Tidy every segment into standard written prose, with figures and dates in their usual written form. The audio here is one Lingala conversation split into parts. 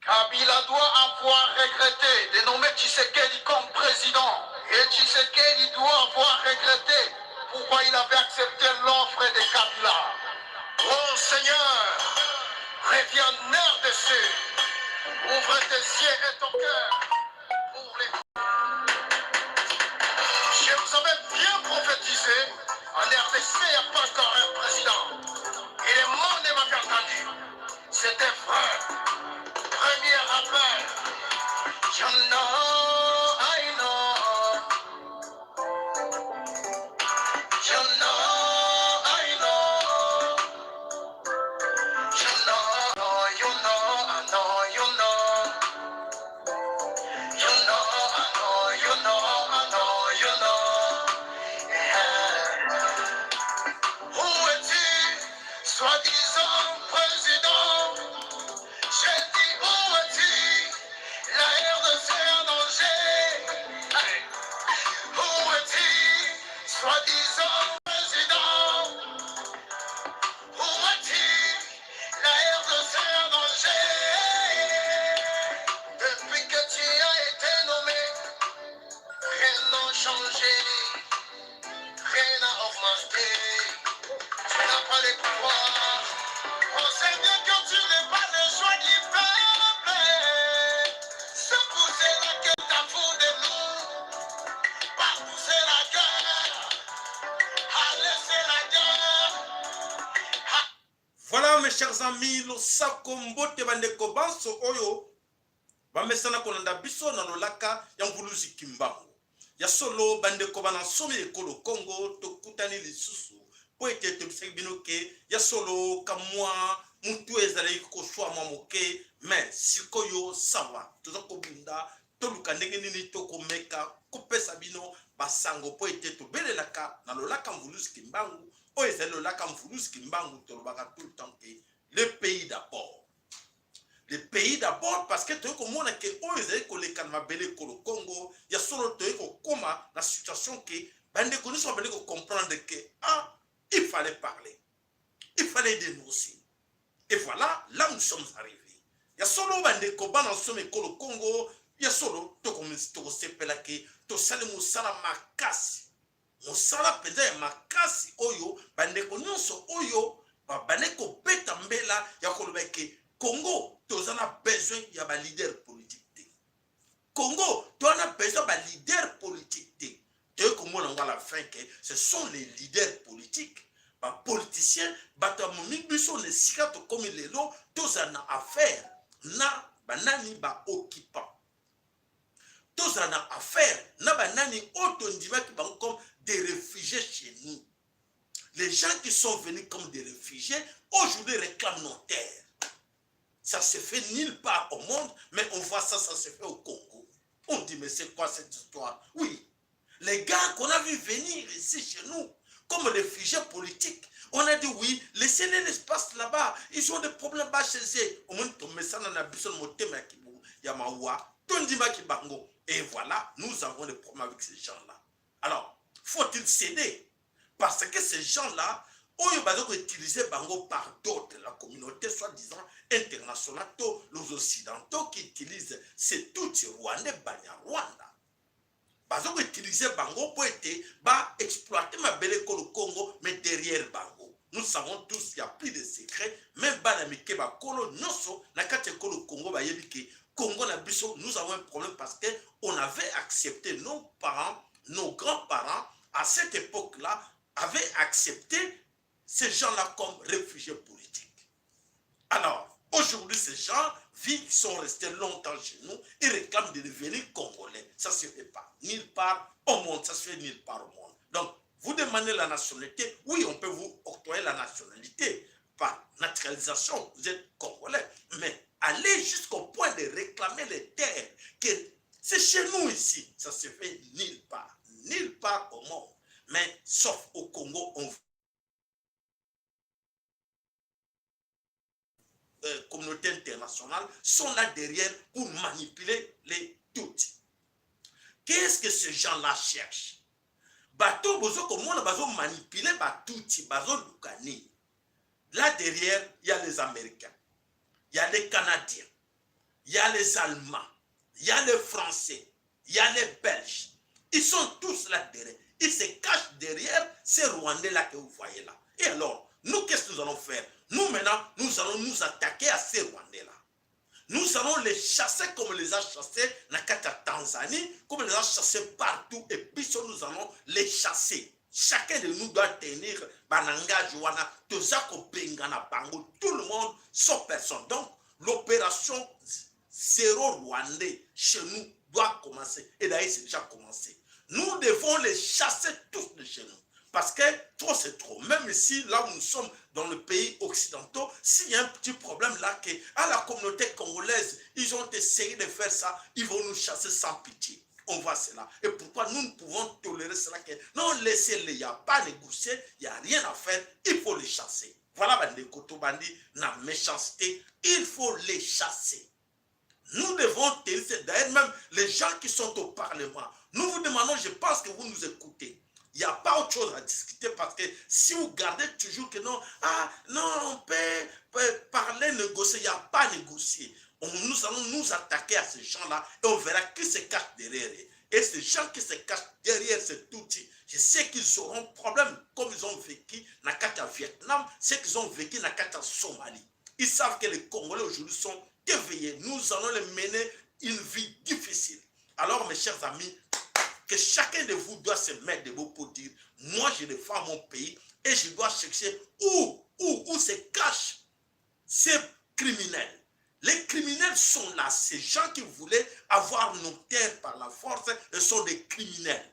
Kabila doit avoir regretté de nommer Tshisekedi comme président. Et Tshisekedi doit avoir regretté pourquoi il avait accepté l'offre de Kabila. Oh Seigneur, reviens en RDC. Ouvre tes yeux et ton cœur pour les... Je vous avais bien prophétisé, en RDC, il n'y a pas encore un président. Et le monde m'avait entendu. C'était vrai. Premier rappel. You know, I know. You know, I know. You know, you know, I know, you know. You know, I know, you know, I know, you know. Yeah. Où es-tu, soi-disant président? J'ai dit où es-tu? La RDC en danger. Hey. Où es-tu, soi-disant président? Où es-tu? La RDC en danger. Depuis que tu as été nommé, rien n'a changé, rien n'a augmenté. Tu n'as pas les pouvoirs. On sait bien que tu n'es pas le choix du peuple. C'est pour cela que t'as fou de nous. Partout c'est la guerre. Allez, c'est la guerre. Voilà, mes chers amis, losako, mbote bandeko banso oyo bamesana kolanda biso na lolaka ya Mvuluzi Kimbangu. Ya solo, bandeko bana nsomi ekolo Kongo, tokutani lisusu mpo ete toyebisaki bino ke ya solo kamwa mutu ezalaki koswa mwa moke, mais sikoyo sawa, toza kobunda, toluka ndenge nini tokomeka kopesa bino basango, mpo ete tobelelaka na lolaka Mvuluzi Kimbangu. Oyo ezali lolaka Mvuluzi Kimbangu. Tolobaka tout le temps ke le pays d'abord, le pays d'abord, parce que toyei komona ke oyo ezali koleka na mabele ekolo Congo, ya solo toyei kokóma na situation ke bandeko nyonso babandi kocomprendre ke ah, il fallait parler, il fallait dénoncer. Et voilà, là nous sommes arrivés. Ya solo, bandeko bana nsomi ekolo Congo, ya solo tokosepela ke tosali mosala makasi, mosala mpenza ya makasi oyo bandeko nyonso oyo babandi kobeta mbela ya koloba ke Congo toza na besoin ya baleader politique te, Congo toza na besoin baleader politique te. Toyei komona yango à la fin ke ce sont les leaders politiques, bapoliticien, bato ya momi biso na esika tokómi lelo. Tozala na affaire na banani? Baoccupant. Tozala na affaire na banani? Oyo tondimaki bango comme des réfugiés chez nous. Les gens qui sont venus comme des réfugiés aujourd'hui réclament nos terres. Ça se fait nulle part au monde, mais on voit ça, ça se fait au Congo. On dit, mais c'est quoi cette histoire? Oui, les gars qu'on a vu venir ici chez nous comme réfugiés politiques, on a dit oui, laissez-les l'espace là-bas. Ils ont des problèmes bas chez eux. Au moins, tomesana na biso motema ya mawa, tondimaki bango. Et voilà, nous avons des problèmes avec ces gens-là. Alors, faut-il céder? Parce que ces gens-là, oyo baza koutiliser bango par d'autres, la communauté soi-disant internationale, to les Occidentaux qui utilisent ces Tutsi rwandais, Banyarwanda, baza koutiliser bango mpo ete baexploite mabele ekolo Congo. Mais derrière bango, nous savons tous, il y a plus de secret. Même bana mike, bakolo nyonso na kati ya ekolo Congo bayebi ke Congo na biso, nous avons un problème, parce que on avait accepté, nos parents, nos grands-parents à cette époque-là avaient accepté ces gens-là comme réfugiés politiques. Alors, aujourd'hui, ces gens vivent, sont restés longtemps chez nous et réclament de devenir Congolais. Ça ne se fait pas. Nulle part au monde. Ça se fait nulle part au monde. Donc, vous demandez la nationalité. Oui, on peut vous octroyer la nationalité par naturalisation. Vous êtes Congolais. Mais aller jusqu'au point de réclamer les terres, que c'est chez nous ici, ça se fait nulle part. Nulle part au monde. Mais sauf au Congo, on communauté internationale sont là derrière pour manipuler les Tutsis. Qu'est-ce que ces gens-là cherchent? Bato bozo komona bazo manipuler batutsi, bazoluka nini? Là derrière, il y a les Américains, il y a les Canadiens. Il y a les Allemands, il y a les Français, il y a les Belges. Ils sont tous là derrière. Ils se cachent derrière ces Rwandais-là que vous voyez là. Et alors, nous, qu'est-ce que nous allons faire? Nous, maintenant, nous allons nous attaquer à ces Rwandais-là. Nous allons les chasser comme on les a chassés dans la Tanzanie, comme on les a chassés partout. Et puis, nous allons les chasser. Chacun de nous doit tenir ba langage wana, toza kobengana bango, tout le monde, sauf personne. Donc, l'opération zéro Rwandais chez nous doit commencer. Et d'ailleurs, c'est déjà commencé. Nous devons les chasser tous de chez nous. Parce que trop, c'est trop. Même ici, là où nous sommes dans le pays occidentaux, s'il y a un petit problème là, que à la communauté congolaise, ils ont essayé de faire ça, ils vont nous chasser sans pitié. On voit cela. Et pourquoi nous ne pouvons tolérer cela que non, laissez-les, il n'y a pas à négocier, il n'y a rien à faire, il faut les chasser. Voilà, bandeko, tobandi, la méchanceté, il faut les chasser. Nous devons tenir, d'ailleurs même les gens qui sont au Parlement, nous vous demandons, je pense que vous nous écoutez. Il n'y a pas autre chose à discuter parce que si vous gardez toujours que non, ah non, on peut parler, négocier, il n'y a pas à négocier. Nous allons nous attaquer à ces gens-là et on verra qui se cache derrière eux. Et ces gens qui se cachent derrière cet outil, je sais qu'ils auront problème comme ils ont vécu dans le Vietnam, ce qu'ils ont vécu dans la Somalie. Ils savent que les Congolais aujourd'hui sont éveillés. Nous allons les mener une vie difficile. Alors, mes chers amis, que chacun de vous doit se mettre debout pour dire, moi je défends mon pays et je dois chercher où se cachent ces criminels. Les criminels sont là. Ces gens qui voulaient avoir nos terres par la force sont des criminels.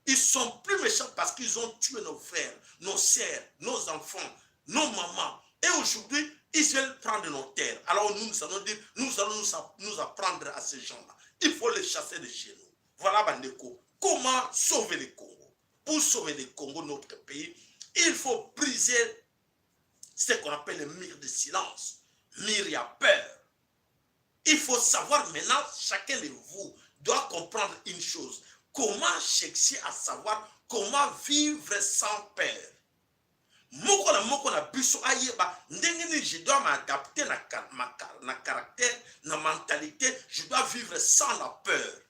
Ils sont plus méchants parce qu'ils ont tué nos frères, nos sœurs, nos enfants, nos mamans. Et aujourd'hui, ils veulent prendre nos terres. Alors nous, nous allons dire, nous allons nous en prendre à ces gens-là. Il faut les chasser de chez nous. Voilà, bandeko. Comment sauver le Congo? Pour sauver le Congo, notre pays, il faut briser ce qu'on appelle le mur de silence. Mur ya peur. Il faut savoir maintenant, chacun de vous doit comprendre une chose. Comment chercher à savoir comment vivre sans peur? Moko na moko na biso ayeba ndenge nini je dois m'adapter na caractère, na mentalité, je dois vivre sans la peur.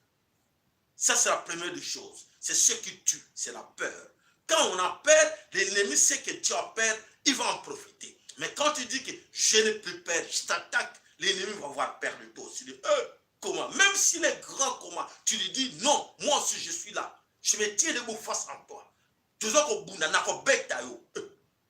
Ça, c'est la première des choses. C'est ce qui tue, c'est la peur. Quand on a peur, l'ennemi sait que tu as peur, il va en profiter. Mais quand tu dis que je n'ai plus peur, je t'attaque, l'ennemi va avoir peur de toi aussi. Comment? Même s'il est grand, comment? Tu lui dis non, moi aussi je suis là. Je me tiens debout face à toi. Toza kobunda, nakobeta yo.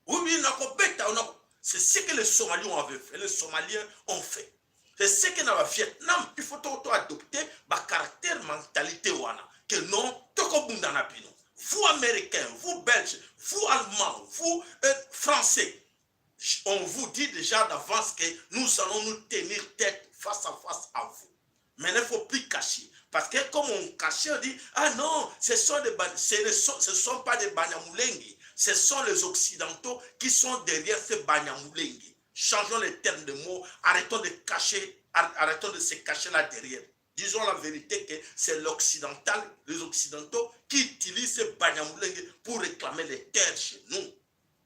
Oui, nakobeta yo. C'est ce que les Somaliens avaient fait. Les Somaliens ont fait. C'est ce que dans le Vietnam, il faut tout adopter ba caractère, mentalité wana. Que non, tokobunda na bino. Vous Américains, vous Belges, vous Allemands, vous Français, on vous dit déjà d'avance que nous allons nous tenir tête face à face à vous. Mais il ne faut plus cacher. Parce que comme on cachait, on dit, ah non, ce ne sont pas des Banyamulenge, ce sont les Occidentaux qui sont derrière ces Banyamulenge. Changeons les termes de mots, arrêtons de cacher, arrêtons de se cacher là derrière. Disons la vérité que c'est l'occidental, les Occidentaux qui utilisent ces Banyamulenge pour réclamer les terres chez nous.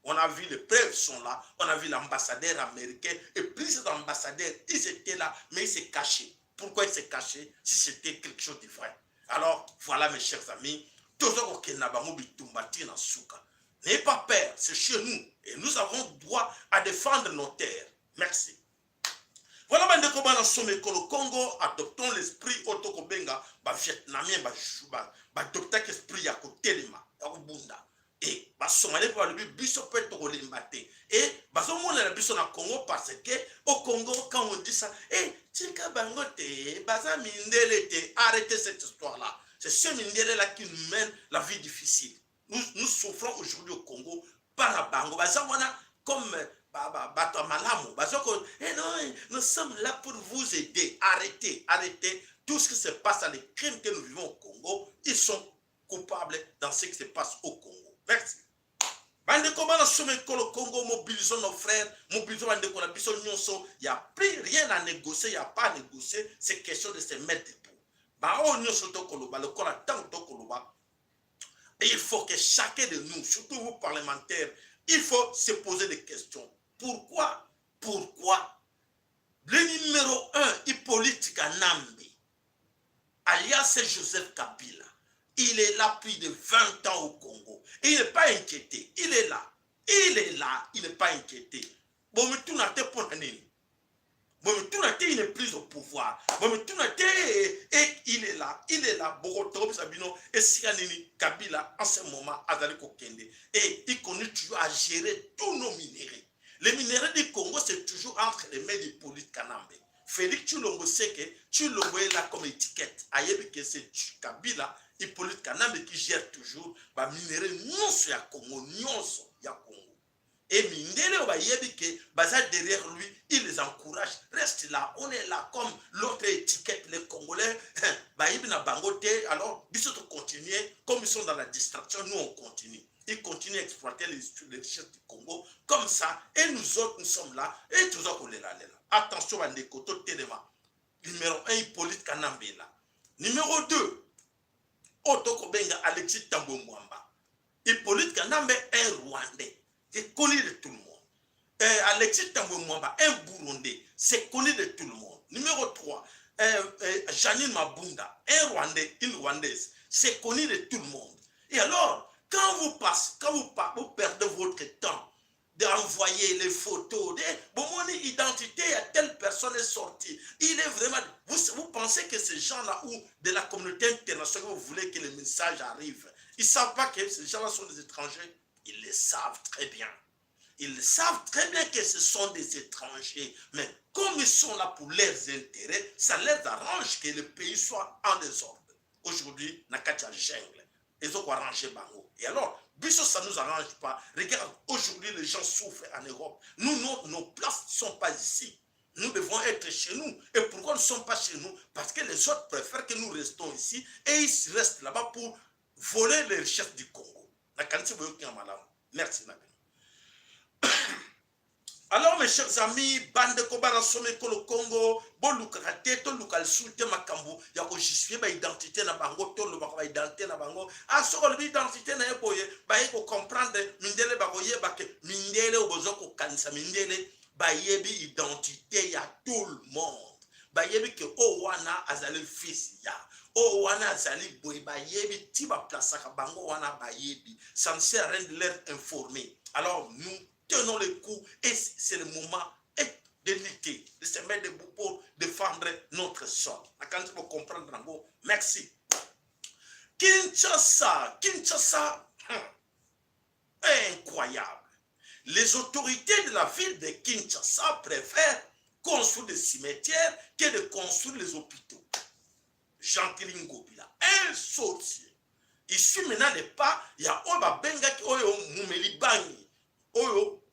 On a vu, les preuves sont là, on a vu l'ambassadeur américain et plusieurs ambassadeurs, ils étaient là, mais ils se cachaient. Pourquoi ils se cachaient si c'était quelque chose de vrai? Alors, voilà, mes chers amis, toujours bitumba na suka. N'ayez pas peur, c'est chez nous et nous avons droit à défendre nos terres. Merci. Voilà, bandeko bana somi ekolo Congo, adoptons l'esprit oyo tokobenga ba Vietnamien, ba baadoptaki esprit ya kotelema, ya kobunda. E Basomali mpe balobi biso mpe tokolemba te. E bazomonela biso na Congo parce que au Congo, quand on dit ça, e tika bango te, baza mindele te. Arrêtez cette histoire là. C'est ce mindele là qui nous mène la vie difficile. Nous, nous souffrons aujourd'hui au Congo par la bango baza wana comme bato ya malamu, baza ko eh non, nous sommes là pour vous aider. Arrêtez, arrêtez. Tout ce qui se passe dans les crimes que nous vivons au Congo, ils sont coupables dans ce qui se passe au Congo. Merci. Bandeko bana somi ekolo Congo, mobilisons nos frères, mobilisons bandeko na biso nyonso. Y a plus rien à négocier, y a pas à négocier, c'est question de se mettre debout. Baoyo nyonso tokoloba lokola ntango tokoloba, il faut que chacun de nous, surtout vous parlementaires, il faut se poser des questions. Pourquoi? Pourquoi le numéro 1, Hippolyte Kanambe, Hippolyte Kanambe, alias Joseph Kabila, il est là plus de 20 ans au Congo. Et il n'est pas inquiété. Il est là. Il est là. Il n'est pas inquiété. Bomituna te mpo na nini? Bomituna te, il n'est plus au pouvoir. Bomituna te, et il est là. Il est là. Bokotokobisa bino esika nini Kabila en ce moment azali kokende. Et il continue toujours à gérer tous nos minéraux. Les minéraux du Congo, c'est toujours entre les mains d'Hippolyte Kanambe. Félix Tshilombo sait que Tshilombo est là comme étiquette. Ayebi que c'est Kabila, Hippolyte Kanambe qui gère toujours ba minéraux nyonso ya Congo, nyonso ya Congo. Et mindele oyo bayebi que baza derrière lui, il les encourage. Reste là, on est là comme l'autre étiquette, les Congolais, bayebi na bango te, alors biso to continuer, comme ils sont dans la distraction, nous on continue. Ils continuent à exploiter les richesses du Congo comme ça, et nous autres, nous sommes là, et toza kolela lela. Attention, bandeko, totelema. Numéro 1, Hippolyte Kanambe là. Numéro 2, oyo tokobenga Alexis Tambwe Mwamba. Hippolyte Kanambe, un Rwandais, c'est connu de tout le monde. Alexis Tambwe Mwamba, un Burundais, c'est connu de tout le monde. Numéro 3, Janine Mabunda, un Rwandais, une Rwandaise, c'est connu de tout le monde. Et alors, quand vous passez, quand vous perdez votre temps d'envoyer les photos, de, bon, mon identité à telle personne est sortie. Il est vraiment. Vous, vous pensez que ces gens-là ou de la communauté internationale, vous voulez que le message arrive? Ils ne savent pas que ces gens-là sont des étrangers. Ils le savent très bien. Ils savent très bien que ce sont des étrangers. Mais comme ils sont là pour leurs intérêts, ça les arrange que le pays soit en désordre. Aujourd'hui, na kati ya jungle, ils ont arrangé bango. Et alors, biso, ça ne nous arrange pas. Regarde, aujourd'hui, les gens souffrent en Europe. Nous, nos places ne sont pas ici. Nous devons être chez nous. Et pourquoi nous ne sommes pas chez nous? Parce que les autres préfèrent que nous restons ici et ils restent là-bas pour voler les richesses du Congo. Merci. Alors, mes chers amis, bandeko bana nsomi ekolo Congo, bolukaka te, toluka lisusu te makambo ya kojustifier baidentité na bango. Tolobaka baidentité na bango. Ah, soki olobi identité na ye boye, baye kocomprendre. Mindele bakoyeba ke mindele oyo boza kokanisa, mindele bayebi identité ya tout le monde. Bayebi ke oyo wana azali fils ya oyo wana, azali boye. Bayebi ti baplasaka bango wana, bayebi. Ça ne sert à rien de leur informer. Alors nous tenons le coup et c'est le moment de lutter, de se mettre debout pour défendre notre sol. Nakanisi comprendre yango. Merci. Kinshasa, Kinshasa, incroyable. Les autorités de la ville de Kinshasa préfèrent construire des cimetières que de construire les hôpitaux. Gentiny Ngobila, un sorcier. Il suit maintenant les pas, il y a oyo babengaki oyo mumeli bangi, oyo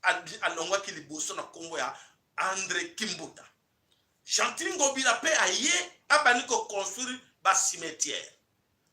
alongwaki liboso na nkombo ya André Kimbuta. Gentiny Ngobila mpe aye, abandi koconstruire bacimetière,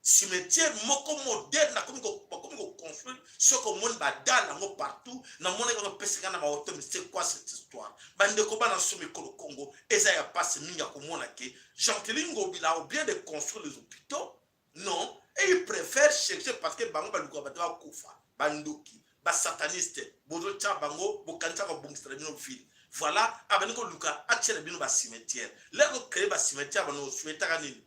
cimetière moko moderne. Akomi, bakomi koconstruire. Soki omoni badale yango partout, namonaki yango epesika na baoto. Mais c'est quoi cette histoire, bandeko bana nsomi ekolo Congo? Eza ya pasi mingi ya komona ke Gentiny Ngobila, au bien de construire les hôpitaux, non, et il préfère chercher, parce que bango balukaka bato bakufa, bandoki, basataniste. Bozotya bango, bokanisa kobongisela bino ville. Voilà, abandi koluka atiela bino bacimetière. Lere ocréer bacimetière, bano osouhaitaka nini?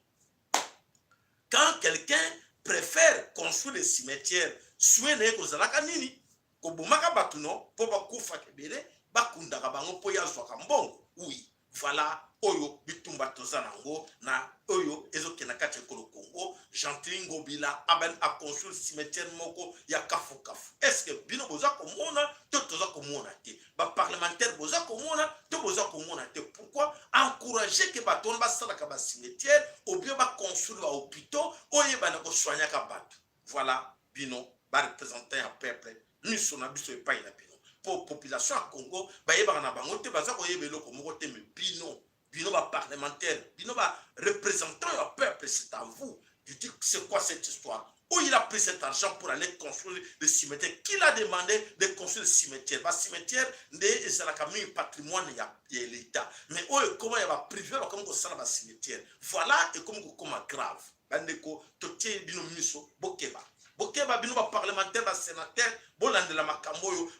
Quand quelqu'un préfère construire des cimetières, souhait na ye kozalaka nini? Kobomaka bato, no, mpo bakufaka ebele, bakundaka bango mpo ye azwaka mbongo. Oui, voilà oyo bitumba toza nango na oyo ezokenda kati ya ekolo Congo. Gentiny Ngobila abandi aconstruire cimetière moko ya kafukafu. Est ce que bino boza komona to toza komona te? Baparlementaire, boza komona to boza komona te? Pourquoi encourager ke bato wana basalaka bacimetière ou bien baconstruire bahôpitaux oyo ebanda kosoignaka bato? Voilà, bino bareprésentant ya peuple, miso na biso epai na bino, mpo population ya Congo bayebaka na bango te, baza koyeba eloko moko te. Me bino, bino baparlementaire, bino bareprésentant ya peuple, c'est à vous de dire c'est quoi cette histoire où il a pris cet argent pour aller construire le cimetière. Qui l'a demandé de construire le cimetière? Bacimetière nde ezalaka mingi patrimoine ya l'État, mais oyo ekoma ya baprivé, bakomi kosala bacimetière. Voilà, ekomi kokoma grave. Bandeko, totie bino miso, bokeba, bokeba. Bino baparlementaire, basénateur, bolandela makambo oyo,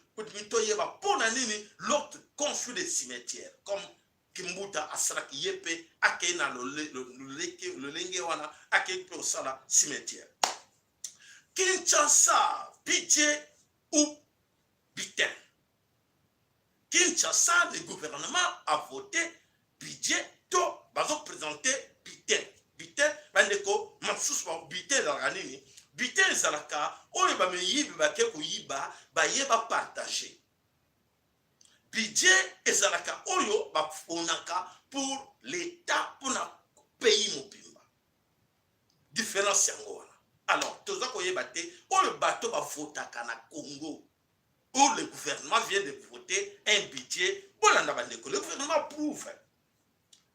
toyeba mpo na nini l'autre construit des cimetières comme Kimbuta asalaki, ye mpe akei na lolenge wana, akei mpe kosala cimetière. Kinshasa, budget ou butin? Kinshasa, le gouvernement a voté budget to bazoprésente butin? Butin, bandeko mosusu, butin ezalaka nini? Butin ezalaka oyo bamiyibi bake koyiba, baye bapartage. Budget ezalaka oyo baponaka pour l'État, mpona pays mobimba. Différence yango wana. Alors toza koyeba te oyo bato bavotaka na Congo, où le gouvernement vient de voter un budget. Bolanda bandeko, le gouvernement approuve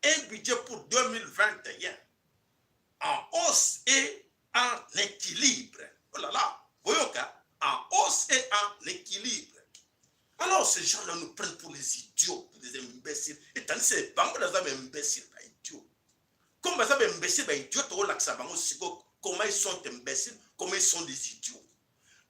un budget pour 2021 en hausse et en équilibre. Oh là là, boyoka, en hausse et en équilibre. Alors ces gens-là nous prennent pour les idiots, pour des imbéciles. Et tandis que bango naza ba imbécile, ba idiot. Comme baza ba imbécile, ba idiot, tokolakisa bango sikoyo comment ils sont imbéciles, comment ils sont des idiots.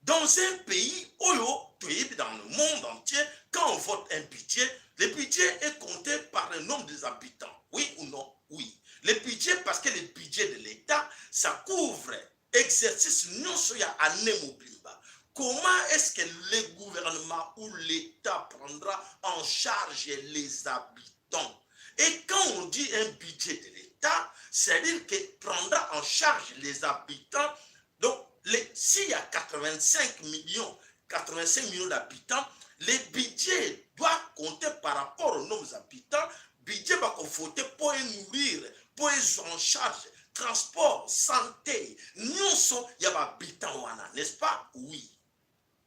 Dans un pays oyo toyebi dans le monde entier, quand on vote un budget, le budget est compté par le nombre des habitants. Oui ou non? Oui. Le budget, parce que le budget de l'État, ça couvre exercice nyonso ya année mobimba. Comment est-ce que le gouvernement ou l'État prendra en charge les habitants? Et quand on dit un budget de l'État, c'est-à-dire qu'il prendra en charge les habitants. Donc, s'il y a 85 millions, 85 millions d'habitants, les budgets doivent compter par rapport au nombre d'habitants. Budget va voter pour nourrir, pour en charge, transport, santé. Nyonso ya habitants wana, n'est-ce pas? Oui.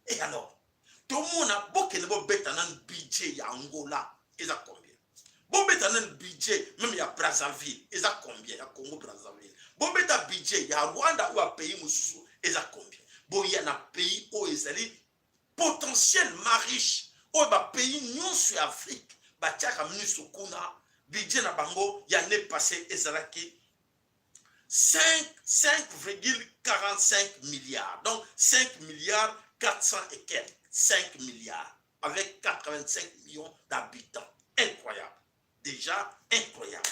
Et alors, tout le monde a bokende bobeta nanu budget ya Angola eza combien? Bobeta nanu budget même ya Brazzaville eza combien, ya Congo Brazzaville. Bobeta budget ya Rwanda oyo ya pays mosusu eza combien. Boya na pays oyo ezali potentiellement riche, oyo bapays nyonso ya Afrique batiaka miso kuna. Budget na bango ya année passée ezalaki 5,45 milliards, donc 5 milliards 400 et quelques, 5 milliards avec 85 millions d'habitants. Incroyable, déjà incroyable.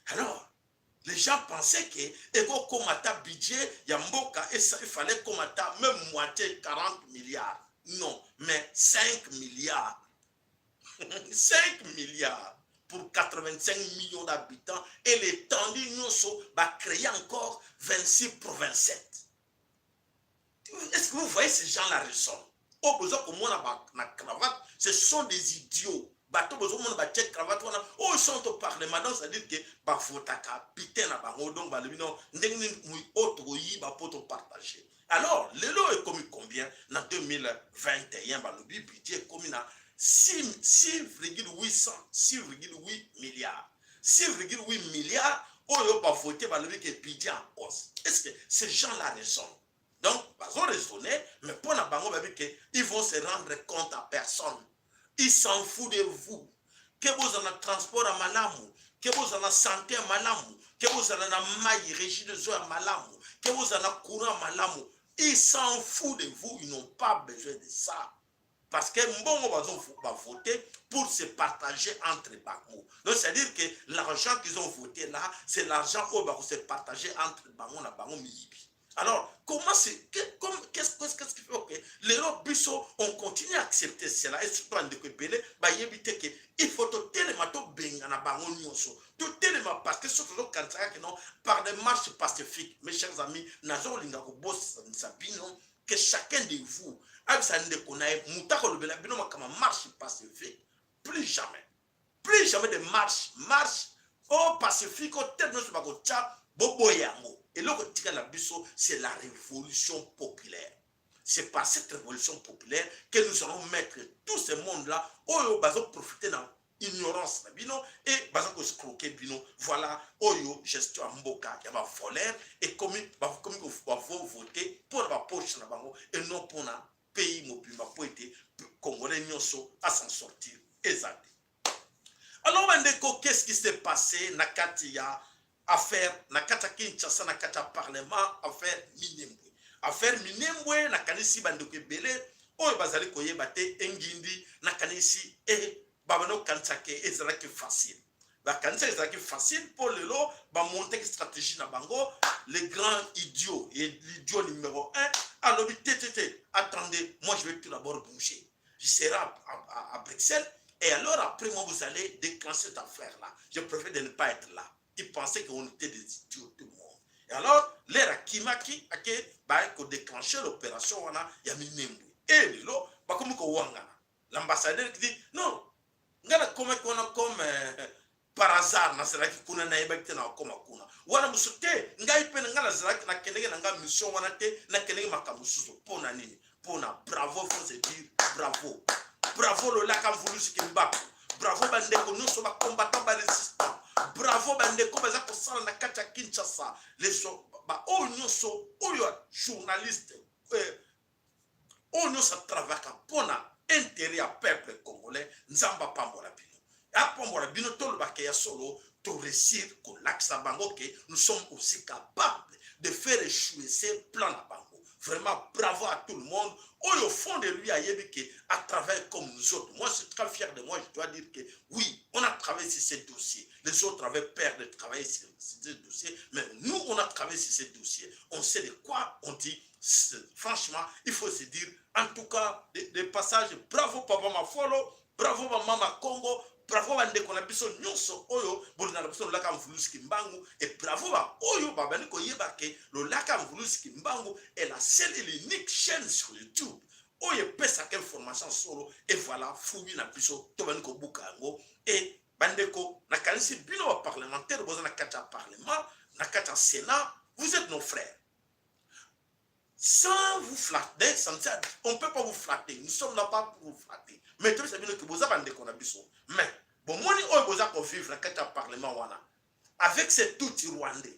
Alors les gens pensaient que ekokomata budget ya mboka, il fallait komata même moitié, 40 milliards. Non, mais 5 milliards, 5 milliards pour 85 millions d'habitants et l'étendue nyonso, bacréer encore 26 provinces. Est-ce que vous voyez ces gens-là raisonnent? Oyo boza komona na cravate, ce sont des idiots. Bato bozomona batie cravate wana, oyo sont au parlement. Donc c'est-à-dire que bavotaka butin na bango. Donc balobi non, ndenge nini oyo tokoyiba mpo topartage? Alors lelo ekomi combien na 2021? Balobi budget ekomi na 6,8 milliards, 6,8 milliards oyo bavote. Balobi ke budget en hausse. Est ce que ces gens là raisonnent? Donc bazo raisonner, mais mpo na bango bayebi ke ils vont se rendre compte à personne. Ils s'en foutent de vous, ke bozala na transport ya malamu, ke bozala na santé ya malamu, ke bozala na mai Régie des eaux ya malamu, ke bozala na courant ya malamu. Ils s'en foutent de vous, ils n'ont pas besoin de ça, parce que mbongo bazo voter pour se partager entre bango. Donc c'est à dire que l'argent qu'ils ont voté là, c'est l'argent oyo bako se partager entre bango na bango, miyibi. Alors comment c'est, qu'est-ce qui fait que lelo biso on continue à accepter cela? Et surtout bandeko ebele bayebi te ke il faut totelema, tobengana bango nyonso, totelema, parce que soki tozokanisaka ke non, par des marches pacifiques, mes chers amis, nazokolinga kobosanisa bino que chacun de vous ayebisa ndeko na ye moto akolobela bino makambo marche pacifique. Plus jamais, plus jamais de marche, marche o pacifique o te. Nyonso bakotya, boboya yango. Eloko etikala na biso, c'est la révolution populaire. C'est par cette révolution populaire que nous allons mettre tout ce monde là oyo bazoprofite na ignorance na bino et baza koescroquer bino. Voilà oyo gestion ya mboka ya bavoleur ekomi. Bakomi bavovote mpona bapoche na bango et non mpona pays mobimba, po ete Congolais nyonso as'en sortir eza te. Alors bandeko, qu'est-ce qui s'est passé na kati ya affaire, na kati ya Kinshasa, na kati ya parlement, affaire Minembwe? Affaire Minembwe, nakanisi bandeko ebele oyo bazali koyeba te. Engindi, nakanisi e babanda kokanisa ke ezalaki facile. Bakanisaki ezalaki facile mpo lelo bamontaki stratégie na bango. Le grand idiot et l'idiot numéro 1 alobi te te te, attendez, moi je vais tout d'abord bouger, je serai à Bruxelles et alors après moi vous allez déclencher cette affaire là, je préfère de ne pas être là. Il pensait qu'on était des idiots, tout le monde. Et alors l'heure akimaki, ake baye kodéclencher l'opération wana ya Minembwe e lelo bakomi kowangana. L'ambassadeur qui dit non, nga nakomaki wana comme par hasard, nazalaki kuna, nayebaki te na kokóma kuna wana. Mosu te, ngai mpe ngai nazalaki, nakendeki na ngai mission wana te, nakendeki makambo mosusu. Mpo na nini? Mpo na bravo, faut se dire bravo, bravo Lolaka Mvuluzi Kimbaku, bravo bandeko nyonso bacombattant, barésistant, bravo bandeko baza kosala na kati ya Kinshasa, baoyo nyonso oyo journaliste, oyo nyonso atravaka mpona intérêt ya peuple congolais. Nzambe apambola bino, apambola bino. Tolobaka ya solo, toréussir kolakisa bango ke nous sommes aussi capables de faire échouer ces plans na bango. Vraiment bravo à tout le monde oyo au fond de lui ayebi ke à travers comme nous autres. Moi, je suis très fier de moi. Je dois dire que oui, on a travaillé sur ces dossiers. Les autres avaient peur de travailler sur ces dossiers, mais nous, on a travaillé sur ces dossiers, on sait de quoi on dit. Franchement, il faut se dire en tout cas des passages, bravo papa Mafolo, bravo mama Congo, bravo bandeko na biso nyonso oyo bolingaka biso Lolaka Mvuluzi Kimbangu, et bravo baoyo babandi koyeba ke Lolaka Mvuluzi Kimbangu est la seule et l'unique chaîne sur YouTube oyo epesaka information solo. Et voilà, fruit na biso tobandi kobuka yango. E bandeko, nakanisi bino baparlementaire boza na kati ya parlement, na kati ya Sénat, vous êtes nos frères. Sans vous flatter, on ne peut pas vous flatter. Nous sommes là pas pour vous flatter. Mais tout ça bien que boza bandeko na biso. Mais bomoni oyo boza kovivre na kati ya parlement wana avec ces tutsi rwandais.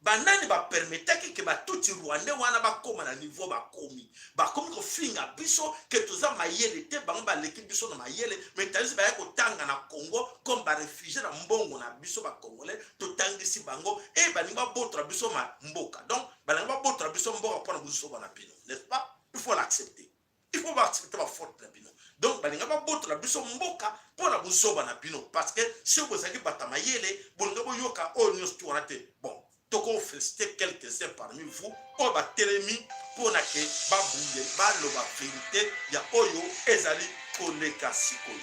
Banani bapermetaki ke batutsi rwandais wana bakóma na niveau bakomi, bakomi kofinga biso ke toza mayele te, bango baleki biso na mayele? Mais tandis baya kotanga na Congo comme baréfugiés na mbongo na biso bacongolais, totangisi bango e balingi babotola biso mboka. Donc balingi babotola biso mboka mpona bozoba na bino, n'est-ce pas? Il faut l'accepter, il faut baaccepter bafaute na bino. Donc balinga babotola biso mboka mpona bozoba na bino, parce que soki bozalaki bato mayele, bolinga boyoka oyo nyonso ti wana te. Bon, tokoféliciter quelques-uns parmi vous oyo batelemi mpona ke babunge, baloba vérité ya oyo ezali koleka sikoyo.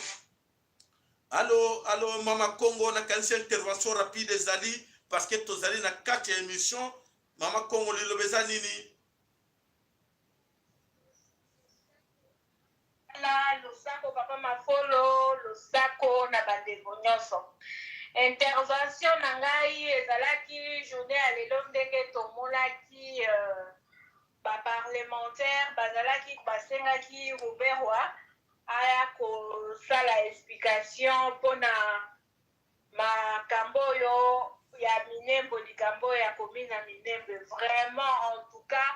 Allo, allo, mama Congo, nakanisi intervention rapide ezali parce que tozali na kati ya émission. Mama Congo, liloba eza nini? Na losako papa Mafolo, losako na bandeko nyonso. Intervention na ngai ezalaki journée ya lelo, ndenge tomonaki baparlementaire bazalaki, basengaki Ruberwa aya kosala explication mpona makambo oyo ya Minembwe, likambo oyo ya commune ya Minembwe. Vraiment, en tout cas,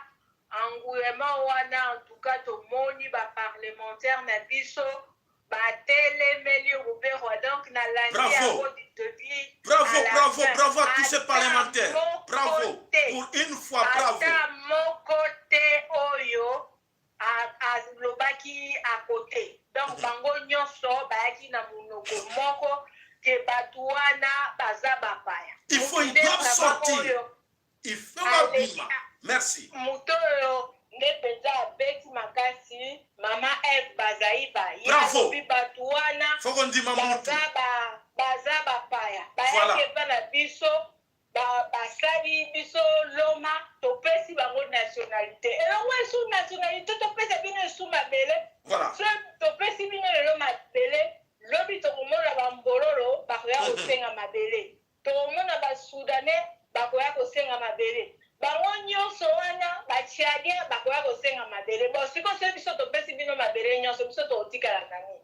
engouement wana, en tout cas tomoni baparlementaire na biso batelemeli Ruberwa. Donc nalandi yango du début. Bravo, bravo, bravo à tous ces parlementaires, bravo pour une fois, bravo. Ata moko te oyo alobaki à côté. Donc bango nyonso bayaki na monoko moko ke bato wana baza bapaya. Il faut, ils doivent sortir, il faut babima. Merci. Moto oyo nde mpenza abeti makasi, mama Eve Bazaiba, ye alobi bato wana baza bapaya, bayaki epa na biso, basali biso loma, topesi bango nationalité. Elongo esu nationalité, topesa bino esu mabele. So topesi bino lelo mabele, lobi tokomona bambololo bakoya kosenga mabele, tokomona basoudanais bakoya kosenga mabele, bango nyonso wana batchadien bakoya kosenga mabele. Bon, sikoyo so biso topesi bino mabele nyonso, biso tokotikala na nini?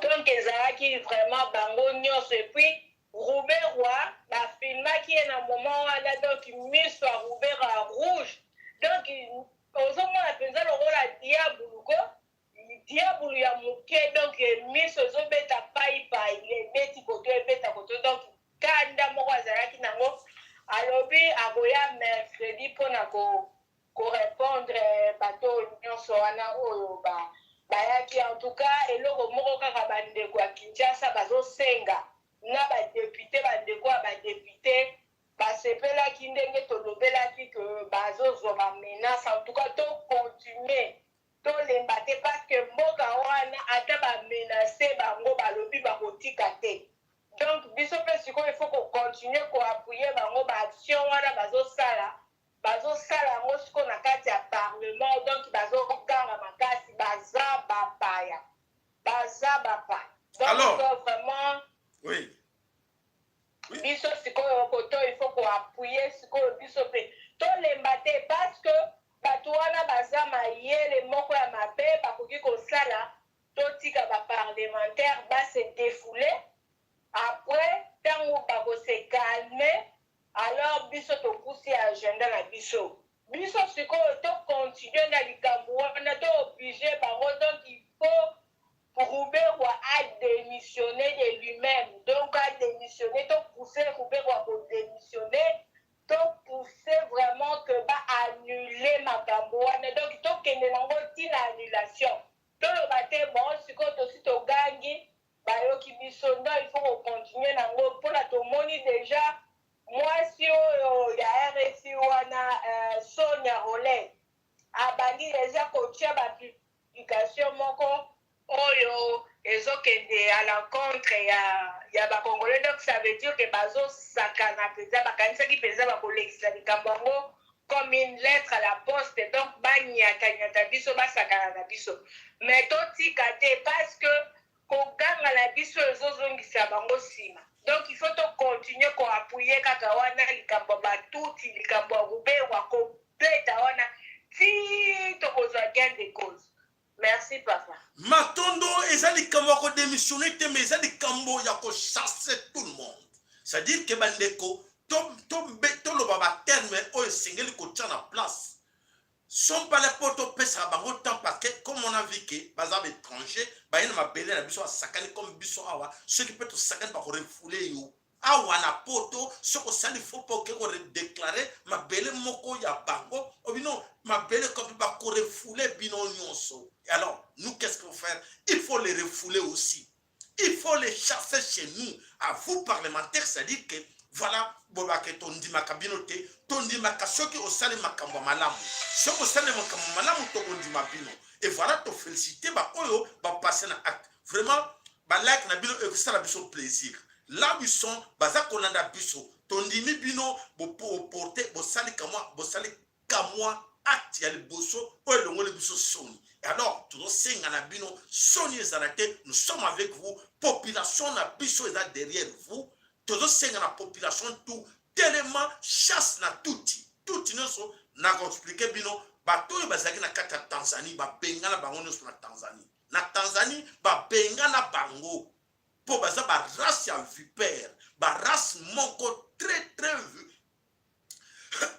Donc ezalaki vraiment bango nyonso. Et puis Ruberwa, bafilmaki ye na moment wana, donc miso ya Ruberwa rouge, donc ozomona mpenza lokola diabulu ko, diabulu ya moke. Donc miso ezobeta paipai, ebeti koto, ebeta koto. Donc kanda moko azalaki nango, alobi akoya mercredi mpona korépondre bato nyonso wana oyo bayaki. En tout cas, eloko moko kaka bandeko ya Kinshasa bazosenga. Na ba depute, ba ndeko ya ba depute basepelaki ndenge tolobelaki que bazozwa ba menace. En tout cas, to continuer, tolemba te, parce que mboka wana, ata ba menace bango, balobi bakotika te. Donc biso mpe sikoyo il faut kocontinue koappuyer bango. Baaction wana bazosala, bazosala yango sikoyo na kati ya parlement. Donc bazoganga makasi, baza bapaya, baza bapaya. Donc Alors, vraiment, biso sikoyo koto il faut koappuyer sikoyo. Biso mpe tolemba te, parce que bato wana baza mayele moko ya mabe. Bakoki kosala totika baparlementaire base défoule. Après, ntango bakose calme, alors biso topusi agenda na biso. Biso sikoyo tocontinue na likambo wana, tooblige bango. Donc il faut Ruberwa a démissionné de lui-même. Donc a démissionné, topousse Ruberwa kodémissionner, topousse vraiment que baannule makambo wana. Donc tokende nango ntina annulation. Toloba te: bon, sikoyo tosi togangi, bayoki biso. Non, il faut kocontinue nango, mpona tomoni déjà mwasi oyo ya RFI wana, Sonia Rolley, abandi déjà kotia bapublication moko oyo ezokende à l'encontre ya bacongolais. Donc ça veut dire que bazosakana mpenza, bakanisaki mpenza bakolekisa likambo yango comme une lettre à la poste. Donc banyatanyata biso, basakana na biso, mais totika te, parce que koganga na biso ezozongisa bango nsima. Donc il faut tocontinue koappuyer kaka wana likambo ya batuti, likambo ya Ruberwa, kobeta wana ti tokozwa gain de cause. Merci, papa. Matondo. Eza likambo ya kodémissionne te, mais eza likambo ya kochasser tout le monde. C'est-à-dire que bandeko, toloba baterme oyo esengeli kotia na place sompale, mpo topesaka bango temps, parce que comme on a vu que baza baétranger, baye na mabele na biso, basakani comme biso awa. Soki mpe tosakani, bakorefouler yo awa na Poto. Soki osali faux pas, oke kodéclarer mabele moko ya bango, obino mabele kopi, bakorefouler bino nyonso. Alors nous, qu'est-ce qu'il faut faire? Il faut les refouler aussi, il faut les chasser chez nous. À vous parlementaires, c'est-à-dire que voilà, bolobaka tondimaka bino te. Tondimaka soki osali makambo ya malamu. Soki osali makambo ya malamu, tokondima bino. Et voilà, tofélicité baoyo bapasse na acte. Vraiment, balike na bino ekosala biso plaisir. Là où ils sont, baza kolanda biso, tondimi bino, boporte, bosali kamwa, bosali kamwa acte ya liboso oyo elongoli biso soni. Alors tozosenga na bino, soni ezala te. Nous sommes avec vous, population na biso eza derrière vous. Tozosenga na population tout telema, chasse na tuti, tuti nyonso. Nakoexpliquer bino bato oyo bazalaki na kati ya Tanzanie, babengana bango nyonso na Tanzanie. Na Tanzanie babengana bango mpo baza barace ya vipère, barace moko très très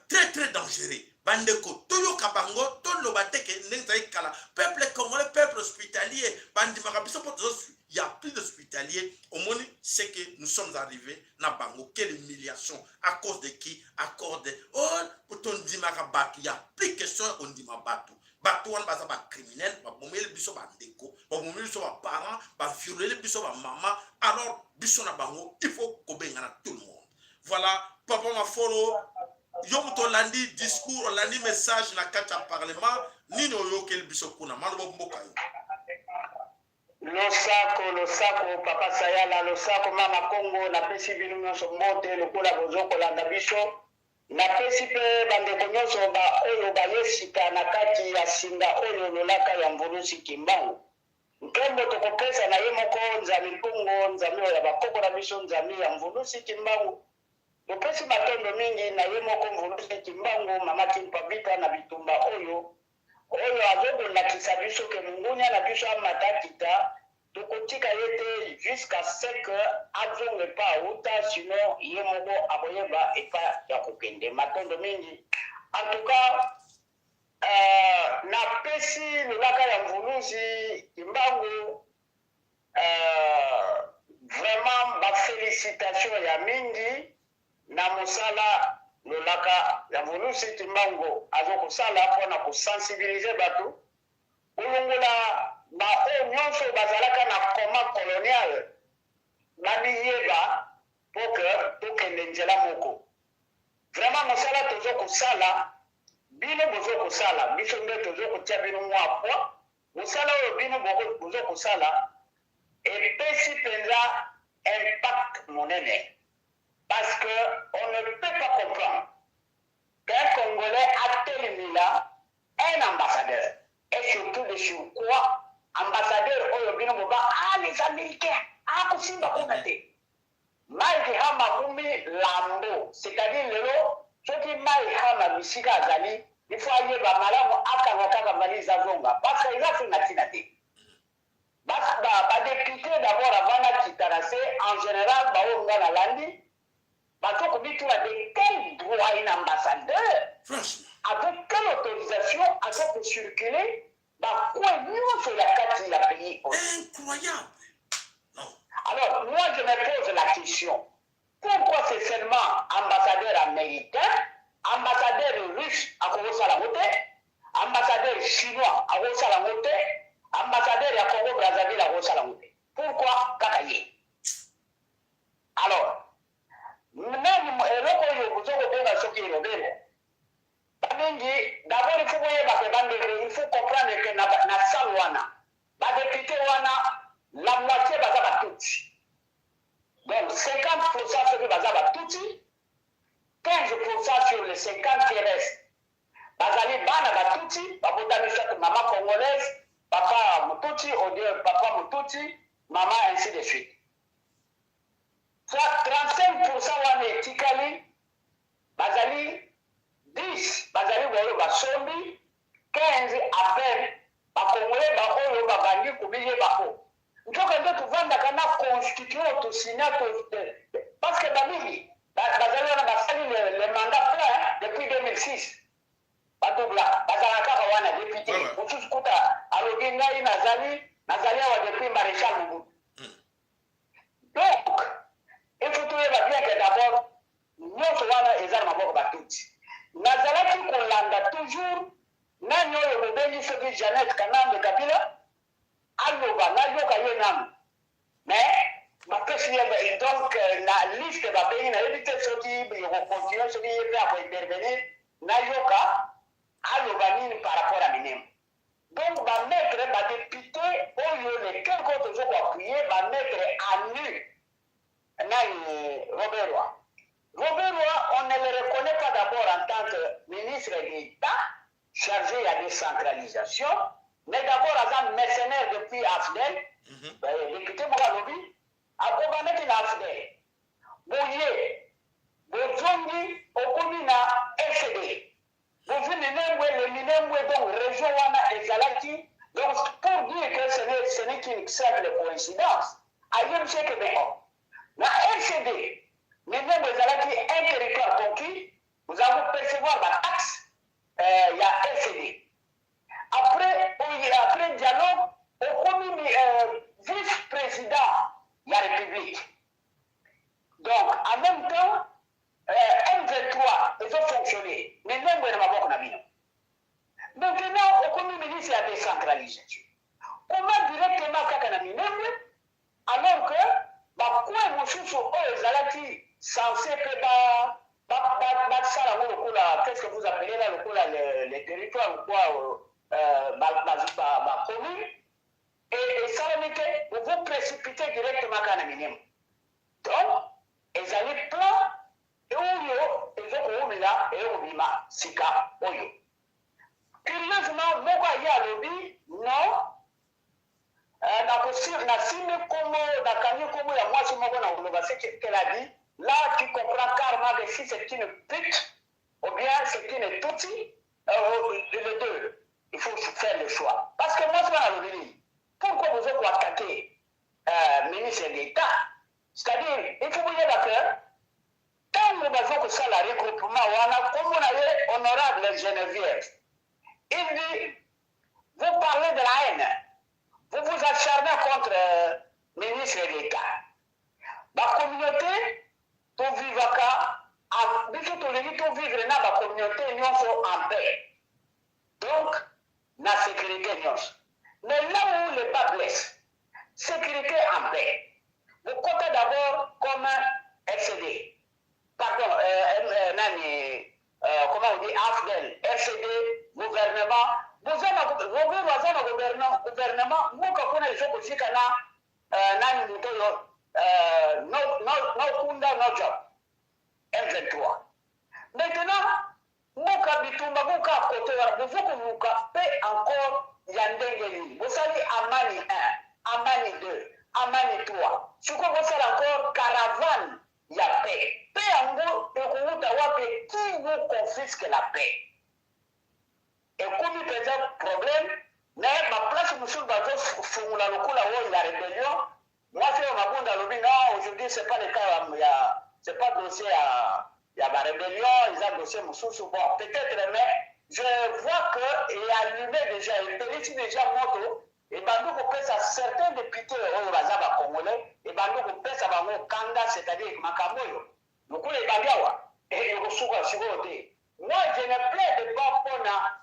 très très dangereux. Bandeko, toyoka bango, toloba te ke ndenge ezalaki kala, peuple congolais, peuple hospitalier, bandimaka biso mpo tozo ya plus d'hospitalier. Omoni ce que nous sommes arrivés na bango? Quelle humiliation! À cause de qui? À cause de oh, tondimaka bato ya plus question ya kondima bato. Bato wana baza bacriminel, babomeli biso bandeko, babomeli biso baparent, bavioleli biso bamama. Alors biso na bango, il faut kobengana tout le monde. Voilà, papa Mafolo, yo moto olandi discours, olandi message na kati ya parlement, nini oyokeli biso kuna? Maloba mboka yo. Losako, losako papa Sayala, losako mama Kongo. Napesi bino nyonso mbote lokola bozokolanda biso. Napesi mpe bandeko nyonso oyo baye sika na kati ya singa oyo lolaka ya Mvulusi Kimbangu. Nkembo tokopesa na ye moko Nzambi Mpungu, Nzambi oyo ya bakoko na biso, Nzambi ya Mvulusi Kimbangu. Topesi matondo mingi na ye moko Mvulusi Kimbangu, mama Kimpabita, na bitumba oyo azokolakisa biso ke mongunya na biso amata kita, tokotika ye te jusqu'à ce que azonga epa auta, sinon ye moko akoyeba epa ya kokende. Matondo mingi. En tout cas, napesi lolaka ya Mvuluzi Kimbangu vraiment bafélicitation ya mingi na mosala lolaka ya Mvuluzi Kimbangu azokosala mpona kosensibiliser bato, kolongola baoyo nyonso bazalaka na coma colonial. Bamiyeba po que tokende nzela moko. Vraiment mosala tozo kosala, bino bozo kosala, biso nde tozo kotia bino mua poids. Mosala oyo bino bozo kosala epesi penza impact monene parce que on ne peut pas comprendre qu'un Congolais atelemela un ambassadeur et surtout de surcroit ambassadeur oyo bino boba ah les Americains akosimba kuna te. Mike Hammer akomi lambo, c'est-à-dire lelo soki Mike Hammer bisika azali, il faut ayeba malamu akanga kaka valise azonga parce que eza so na tina te. Ba ba depute d'abord avant nakita na se, en général baoyo nga nalandi bazo komituna de quel droit un ambassadeur, Franchement, avec quelle autorisation azo kocirculer bacoin nyonso ya kati ya pays oyo? Incroyable. Non. Alors moi, je me pose la question: pourquoi c'est seulement ambassadeur américain? Ambassadeur russe akokosala yango te, ambassadeur chinois akosala yango te, ambassadeur ya Congo Brazzaville akosala yango te. Pourquoi kaka ye? Alors nani eloko oyo bozo kobenga soki Robert bamingi? D'abord il faut boyeba ke, bandeko, il faut comprendre ke na salle wana, badéputé wana, la moitié baza batutsi. Donc 50, soki baza batutsi, 15 sur les 50 qui restent bazali bana batutsi, babotami soit mama congolaise, papa motutsi, ou bien papa motutsi, mama, ainsi de suite. Soit 35 wana etikali, bazali 10 bazali baoyo basombi, 15 à peine bakongole baoyo babandi komiyeba o nzoka nde tovandaka na constitution oyo tosinya, parce que bamingi bazali wana basali le mandat plein depuis 2006, badoubla, bazala kaka wana député. Mosusu kuta alobi: "Ngai nazali awa depuis maréchal Mobutu." Donc il faut toyeba bien que d'abord nyonso wana eza na maboko batutsi. Nazalaki kolanda toujours nani oyo bobengi soki Janet Kanambe Kabila aloba, nayoka ye nanu, mais bapesi ye donc na liste babengi, nayebi te soki ekocontinue, soki ye mpe akointervenir, nayoka aloba nini par rapport à Minembwe. Donc bamettre badéputé oyo les quelque tozo koappuyer, bamettre à nu nani, Robert. Robert, on ne le reconnaît pas d'abord en tant que ministre d'État chargé de la décentralisation, mais d'abord aza mercenaire depuis AFDL. Député moko alobi akobandaki na AFDL, boye bozongi okomi na RCD, bozwi Minembwe, le Minembwe, donc région wana ezalaki. Donc pour dire que ce n'est qu'une simple coïncidence, ayebisi eke bon, na RCD, Minembwe ezalaki un territoire conquis, vous allez percevoir bataxe ya RCD. Après dialogue, okomi vice-président ya République. Donc en même temps M23 ezofonctionner, Minembwe na maboko na bino. Maintenant okomi ministre ya décentralisation, comment directement kaka na Minembwe, alors que bacoin mosusu oyo ezalaki censé mpe basala yango lokola, qu'est-ce que vous appelez là, lokola les territoires ou quoi, bacommune, esalami te, vous précipitez directement kaka na Minembwe? Donc ezali plan oyo ezokowumela, eyokobima sika oyo. Curieusement, moko aye alobi non, nasimbi kombo, nakangi kombo ya mwasi moko na koloba. Ce qu'elle a dit là, tu comprends carrément que si c'est une pute ou bien c'est une tutsi, les deux, il faut faire le choix, parce que mwasi wana alobi nini? Pourquoi vous attaquer ministre d'État? C'est-à-dire il faut boyeba que ntango baza kosala regroupement wana, kombo na ye honorable Geneviève, il dit: "Vous parlez de la haine, vous vous acharnez contre ministre d'État. Bacommunauté tovivaka biso, tolingi tovivre na bacommunauté nyonso en paix, donc na sécurité nyonso. Mais là où le bât blesse, sécurité en paix." Bokota d'abord comme RCD. Pardon, nani, comment on dit, AFDL, RCD, gouvernement. Boza na Robert aza na gouvernement, mboka kuna ezo kozika na nani moto oyo, no, no, no kunda no job M23. Maintenant mboka bitumba boka kote wana, bozo koluka mpe encore ya ndenge nini? Bosali Amani 1, Amani 2, Amani 3, sikoyo bosala encore caravane ya paix. Mpe yango ekowuta wapi? Qui vous confisque la paix? Ekomi mpenza problème. Mais baplace mosusu bazofungola lokola oyo ya rébellion. Mwasi oyo Mabunda alobi: non, aujourd'hui c'est pas le cas ya, c'est pas dossier ya barébellion, eza dossier mosusu. Bon, peut-être, mais je vois que eallume déjà, epelisi déjà moto, ebandi kopesa certains députés oyo baza bacongolais, ebandi kopesa bango kanda. C'est-à-dire makambo oyo lokola ebandi awa, ekosuka sikoyo te. Moi, je ne plaide pas mpona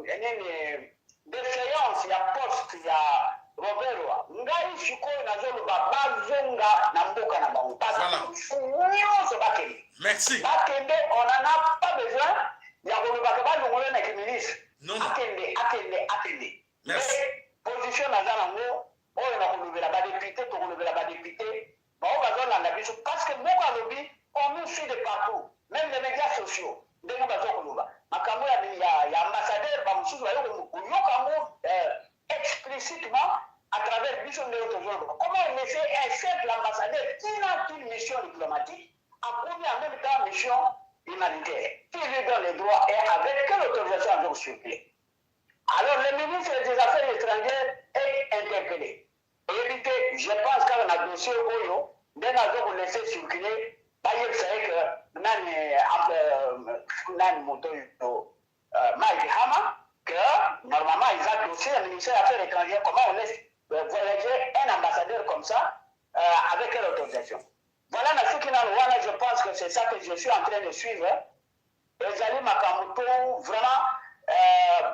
nini, déchéance ya poste ya Ruberwa. Ngai sikoyo nazoloba bazonga na mboka na bango nyonso, bakende. Merci. Bakende, on en a pas besoin ya kolobaka balongola na kiministre. Non, non. Akende, akende, akende. Merci. Position naza nango oyo, na kolobela badéputé, tokolobela badéputé bao bazolanda biso, parce que moko alobi: on nous suit de partout, même les médias sociaux. Ndenge baza koloba makambo ya ambassadeur, bamosusu bayo koyoka yango explicitement à travers biso ndenge tozoloba. Comment laisser un simple ambassadeur qui n'a qu'une mission diplomatique akomi en même temps mission humanitaire? Qui lui donne les droits et avec quelle autorisation azo circuler? Alors le ministre des Affaires étrangères est interpellé. Oyebi te, je pense kaka na dossier oyo ndenge azo kolaisser circuler, bayebisa ye ke nani, nani moto oyo, Mike Hammer, que normalement eza dossier ya ministère des Affaires étrangères. Comment on laisse voyager un ambassadeur comme ça, avec quelle autorisation? Voilà, na soki nano wana, je pense que c'est ça que je suis en train de suivre. Ezali makambo to vraiment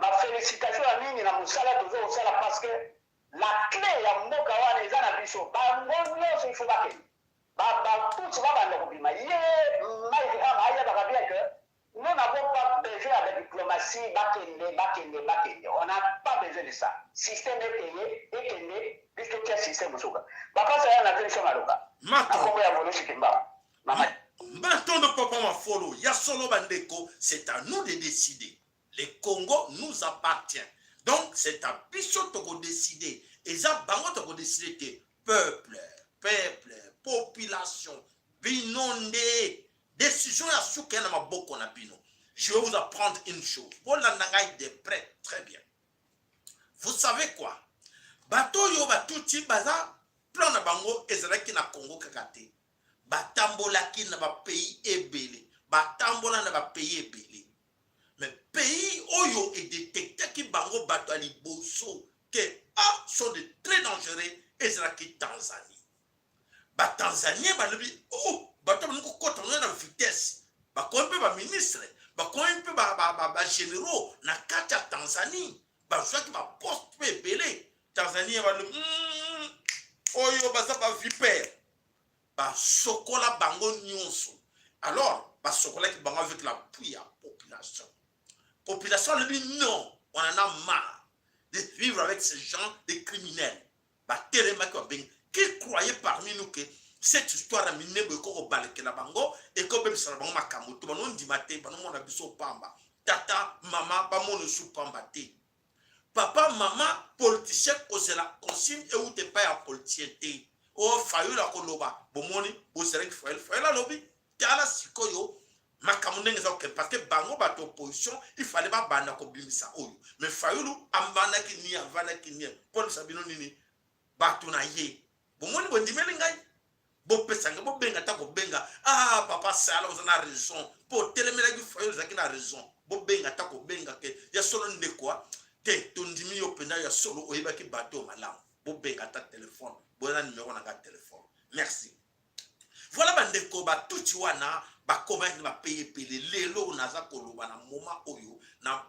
bafélicitation ya mingi na mosala toza kosala, parce que la clé ya mboka wana eza na biso. Bango nyonso il faut bakende, batutsi babanda kobima. Ye Mike Hammer ayebaka bien que nous n'avons pas besoin de diplomatie. Bakende, bakende, bakende, on n'a pas besoin de ça. Système ekeye, ekende, biso totia système mosuka. Bapasa ya na biso maloba na kombo ya Molosi Kimbangu, mama. Matondo, papa Mafolo. Ya solo bandeko, c'est à nous de décider. Le Congo nous appartient, donc c'est à biso tokodécider, eza bango tokodécider te. Peuple, peuple, population, bino nde décision ya suka ya na maboko na bino. Je vais vous apprendre une chose, bolanda ngai de près, très bien. Vous savez quoi? Bato oyo batuti baza, plan na bango ezalaki na Congo kaka te. Batambolaki na bapays ebele, batambola na bapays ebele, mais pays oyo edétectaki bango bato ya liboso ke a sont de très dangereux ezalaki Tanzanie. Batanzanien balobi: oh, bato balingi kokɔta ngo na vitesse. Bakomi mpe baministre, bakomi mpe bagénéraux na kati ya Tanzanie, bazwaki baposte mpe ebele. Tanzanie balobi: oyo baza bavipère." Basokola bango nyonso. Alors basokolaki bango avec l'appui ya population. Population alobi: non, on en a marre de vivre avec ces gens des criminels. Batelemaki, babengi. Qui croyait parmi nous que cette histoire ya Minembwe ekokobalekela bango, ekobebisana bango makambo to banondima te? Banomona biso pamba. Tata, mama, bamona esu pamba te. Papa, mama, politicien kozela consigne euta epai ya politicien te. Oyo Fayulu akoloba, bomoni bozelaki Fayulu. Fayulu alobi: tala sikoyo makambo ndenge eza kokende, parce que bango bato opposition, il fallait babanda kobimisa oyo. Mais Fayulu avandaki nie, avandaki nie mpo alobisa bino nini? Bato na ye, bomoni, bondimeli ngai, bopesa ngai, bobenga ata kobenga: ah, papa Sala, oza na raison mpo otelemelaki Fayulu, ozalaki na raison. Bobenga ata kobenga ke ya solo, ndeko te, tondimi yo mpenza, ya solo oyebaki bato oyo malamu. Bobenga ata telefone, boza na numero na nga telefone. Merci. Voilà, bandeko, batuti wana bakomaki na bapays ebele. Lelo naza koloba na moment oyo na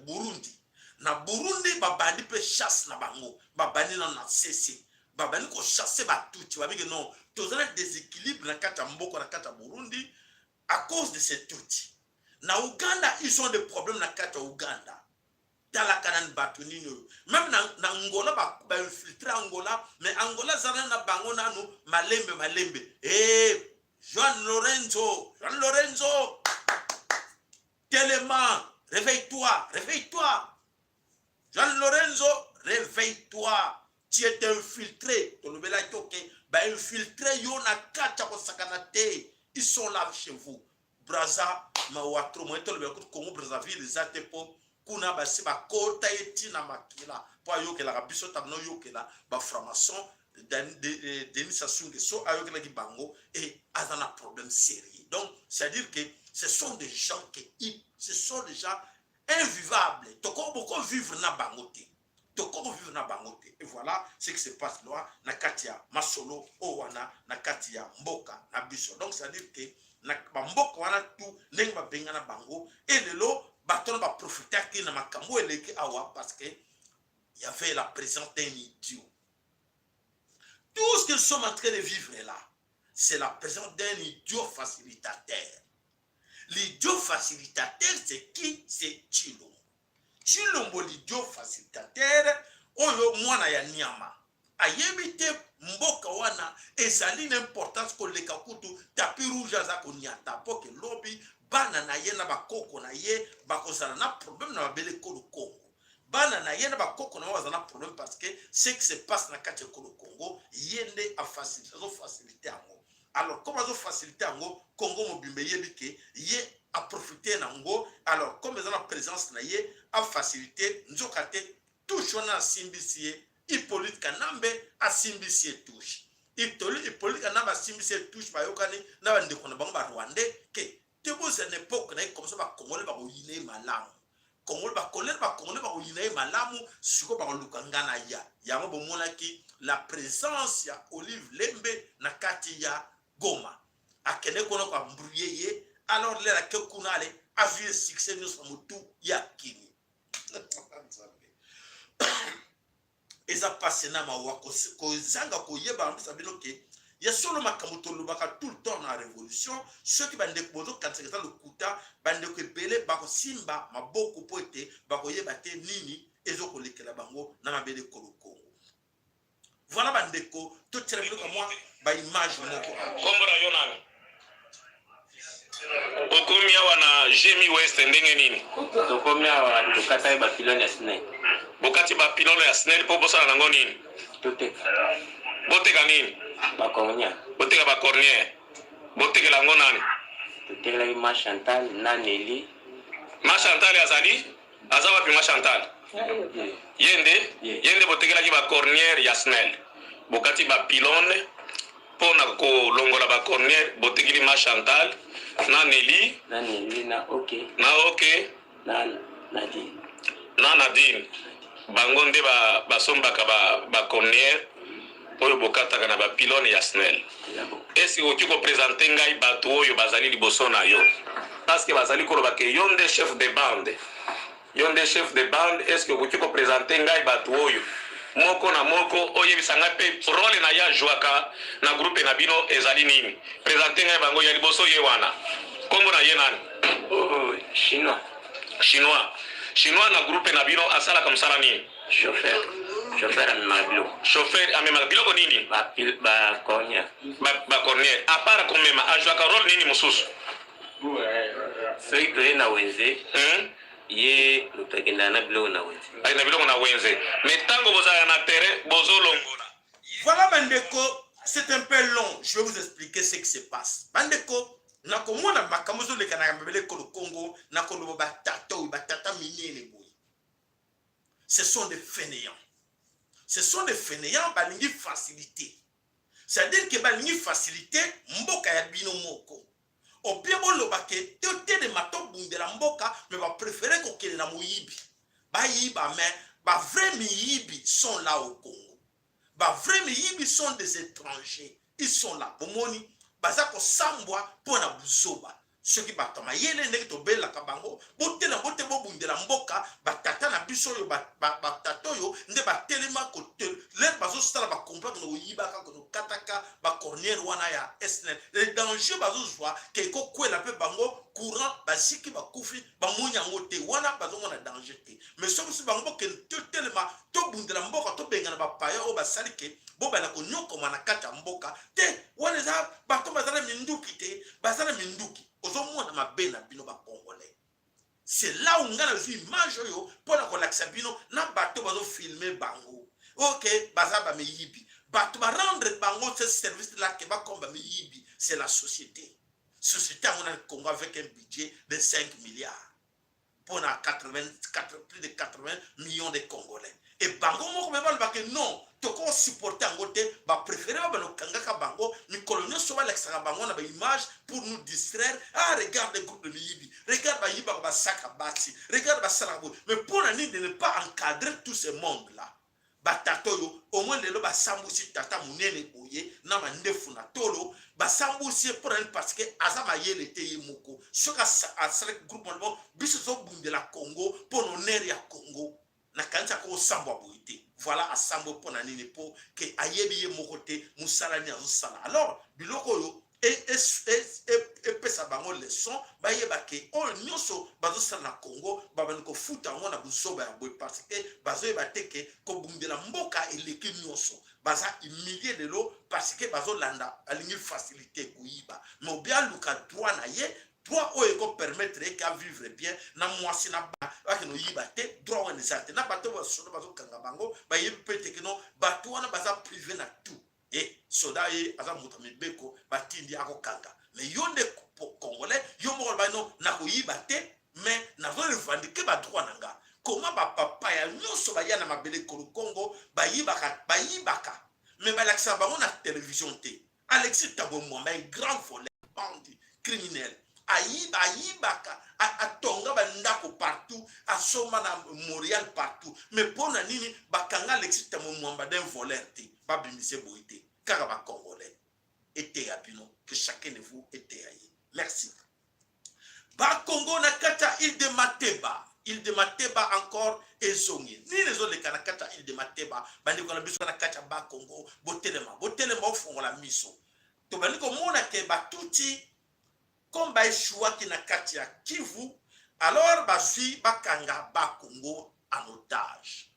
Burundi. Na Burundi babandi mpe chasse na bango, babandi nano na cc. Babandi kochasser Batutsi. Babiki non, toza na déséquilibre na kati ya mboka, na kati ya Burundi, à cause de ces Tutsi. Na Uganda, ils ont des problèmes na kati ya Uganda. Talaka nani, bato nini oyo. Même na Angola, bainfiltrer ba Angola, mais Angola aza na bango nanu malembe malembe. E João Lourenço, João Lourenço, telema, réveille-toi, réveille-toi, João Lourenço, réveille-toi, tu es infiltré. Tolobelaki oke bainfiltrer yo na kati ya kosakana te. Ils sont là chez vous. Braza, mawa trop. Moye tolobela kutu Congo Brazzaville eza te, mpo kuna basi bakota ye ntina makila, mpo ayokelaka biso ntango noyokela bafranc-maçon Denis Sassou Nguesso ayokelaki bango et aza na problème sérieux. Donc c'est à dire que ce sont des gens qui, ce sont des gens invivables. Toko boko vivre na bango te, toko vivre na bango te. Et voilà ce qui se passe là na kati ya masolo oyo wana na kati ya mboka na biso. Donc c'est à dire que na bamboka wana tu, ndenge babengana bango, e lelo bato wana baprofitaki na makambo eleki awa, parce que y avait la présence d'un idiot. Tout ce que nous sommes en train de vivre là, c'est la présence d'un idiot facilitateur. L'idiot facilitateur, c'est qui? C'est Tshilombo. Tshilombo, l'idiot facilitateur, oyo mwana ya nyama ayebi te. Mboka wana ezali na importance koleka kutu tapis rouge aza koniata, mpo ke lobi bana na ye na bakoko na ye bakozala na problème na mabele ekolo Congo. Bana na ye na bakoko na ye bazala na problème, parce que ce qui se passe na kati ya ekolo Congo, ye nde azofaciliter yango. Alors comme azofaciliter yango, Congo mobimba eyebi ke ye aprofiter nango. Alors comme eza na présence na ye, afaciliter, nzoka te touche wana asimbisi ye. Hippolyte Kanambe asimbisi ye touche. Hippolyte Kanambe asimbisi ye touche. Bayokani na bandeko na bango Barwandais ke te bozala na époque na ye comme ça, Bakongole bakoyina ye malamu. Congolais, bakolele, Bakongolais bakoyina ye malamu. Sikoyo bakoluka nga na ya yango. Bomonaki la présence ya Olive Lembe na kati ya Goma, akende kuna koembrouiller ye. Alors lelo ake kuna, ale azwi ye succès nyonso na motu ya kini. Nzambe, eza mpasi na mawa kozanga koyeba. Mpesa bino ke ya solo, makambo tolobaka tout le temps na révolution, soki bandeko bozokanisaka eza lokuta, bandeko ebele bakosimba maboko mpo ete bakoyeba te nini ezokolekela bango na mabele ekolo Kongo. Voilà, bandeko, totiela biloko mwa baimage moko. Kombo na yo nani? Okomi awa na Gemi West ndenge nini? Tokomi awa, tokataki bapylône ya SNEL. Bokati bapylône ya SNEL mpo bosala nango nini? Toteka. Boteka nini? Bacornière. Boteka bacornière. Botekela yango nani? Totekelaki ma Chantal na Neli. Ma Chantal azali, aza wapi ma Chantal? Ye nde? Ye. Ye nde botekelaki bacornière ya SNEL. Bokati bapylône mpo na kolongola bacornière, botekeli ma Chantal na Neli. Na Neli na oke. Na oke. Na Nadine. Na Nadine. Bango nde basombaka bacornière oyo bokataka na bapylône ya SNEL. Eza bo. Esi okoki koprésenter ngai bato oyo bazali liboso na yo? Parce que bazali koloba ke yo nde chef de bande, yo nde chef de bande. Est ce que okoki koprésenter ngai bato oyo moko na moko, oyebisa ngai mpe rôle na ye azwaka na groupe na bino ezali nini? Présente ngai bango. Ya liboso ye wana, nkombo na ye nani? Oh, Chinois. Chinois. Chinois na groupe na bino asalaka mosala nini? Chauffeur, chauffeur amemaka biloko. Chauffeur amemaka biloko nini? Bacornière. Bacornière. À part komema, azwaka rôle nini mosusu? Soki toye na wenze, ye moto akendaka na biloko na wenze. Ay, na biloko na wenze. Mais ntango bozalaka na terrain, bozolongola. Voilà, bandeko, c'est un peu long. Je vais vous expliquer ce qui se passe. Bandeko, nakomona makambo ezoleka na mabele ekolo Congo, nakoloba batata oyo, batata minene boye. Ce sont des fainéants. Ce sont des fainéants, balingi facilité. C'est-à-dire que balingi facilité mboka ya bino moko. Opie boloba ke totelema, tobundela mboka, mais bapréférer kokende na moyibi. Bayiba, mais bavrai miyibi sont là au Congo. Bavrai miyibi sont des étrangers. Ils sont là. Bomoni, baza kosambwa mpo na buzoba. Soki bato ya mayele ndenge tobelelaka bango, botelema bote bobundela mboka. Batata na biso oyo, batata oyo nde batelema lere bazosala bacomplot na koyibaka, kokataka bacorniere wana ya SNEL. Le danger bazozwa ke ekokwela mpe bango courant, baziki, bakufi, bamoni yango te. Wana bazomona danger te. Mais soki biso bango bokende, totelema, tobundela mboka, tobengana bapaya oyo basali ke bobanda konyokoma na kati ya mboka te. Wana eza bato baza na minduki te, baza na minduki. Ozomona mabe na bino bacongolais. C'est là où nga nazwi image oyo mpona kolakisa bino na bato bazofilme bango. Ok, baza bamiyibi. Bato barendre bango ce service là ke bakoma bamiyibi, c'est la société. Société yango na Congo avec un budget de 5 milliards mpona 84, plus de 80 millions de Congolais, e bango moko me balobaka non, tokosupporte yango te. Bapréféré babanda kokangaka bango mikolo nyonso, balakisaka bango na baimage pour nous distraire. Ah, regarde le groupe de miyibi, regarde, bayibaka basaka basi, regarde, basalaka boye. Mais mpona nini de ne pas encadrer tout ce monde là? Batata oyo au moins lelo basambusi tata monene boye na mandefu na tolo, basambusi ye mpona nini? Parce que aza mayele te ye moko. Soki asalaki groupe moko, biso tozobundela Congo mpo na honneur ya Congo, nakanisi akosambwa boye te. Voilà, asambwe mpo na nini? Mpo ke ayebi ye moko te mosala nini azosala. Alors biloko oyo epesa bango leçon, bayeba ke oyo nyonso bazosala na Congo, babandi kofuta yango na buzoba ya boye, parce que bazoyeba te ke kobundela mboka eleki nyonso. Baza humilie lelo parce que bazolanda, balingi facilité koyiba. Mais obi aluka droit na ye, droit oyo ekopermettre ye ke avivre bien na mwasi na bana, bakende oyiba te. Droit wana eza te na bato basoda bazokanga bango, bayebi mpe te keno bato wana baza privé na tout. E soda ye aza moto ya mibeko, batindi akokanga. Mais yo nde Congolais, yo moko oloba no nakoyiba te, mais nazo revendiquer badroit na nga. Koma bapapa ya nyonso baya na mabele ekolo Congo bayibaka, bayibaka, mais balakisaka bango na télévision te. Alexis Thambwe Mwamba, un grand voleur, bandit, criminel, ayiba, ayibaka, atonga bandako partout, asomba na Montréal partout. Mais mpo na nini bakanga Alexis Thambwe Mwamba d'un voleur te, babimise boye te? Kaka bacongolais. Eteya bino, que chacun de vous eteya ye. Merci. Bakongo na kati ya Ile de Mateba, Ile de Mateba encore ezongi. Nini ezoleka na kati ya Ile de Mateba? Bandeko na biso na kati ya Bakongo, botelema, botelema, ofongola miso. Tobandi komona ke batuti comme baeshuwaki na kati ya Kivu, alors bazwi bakanga Bakongo en otage.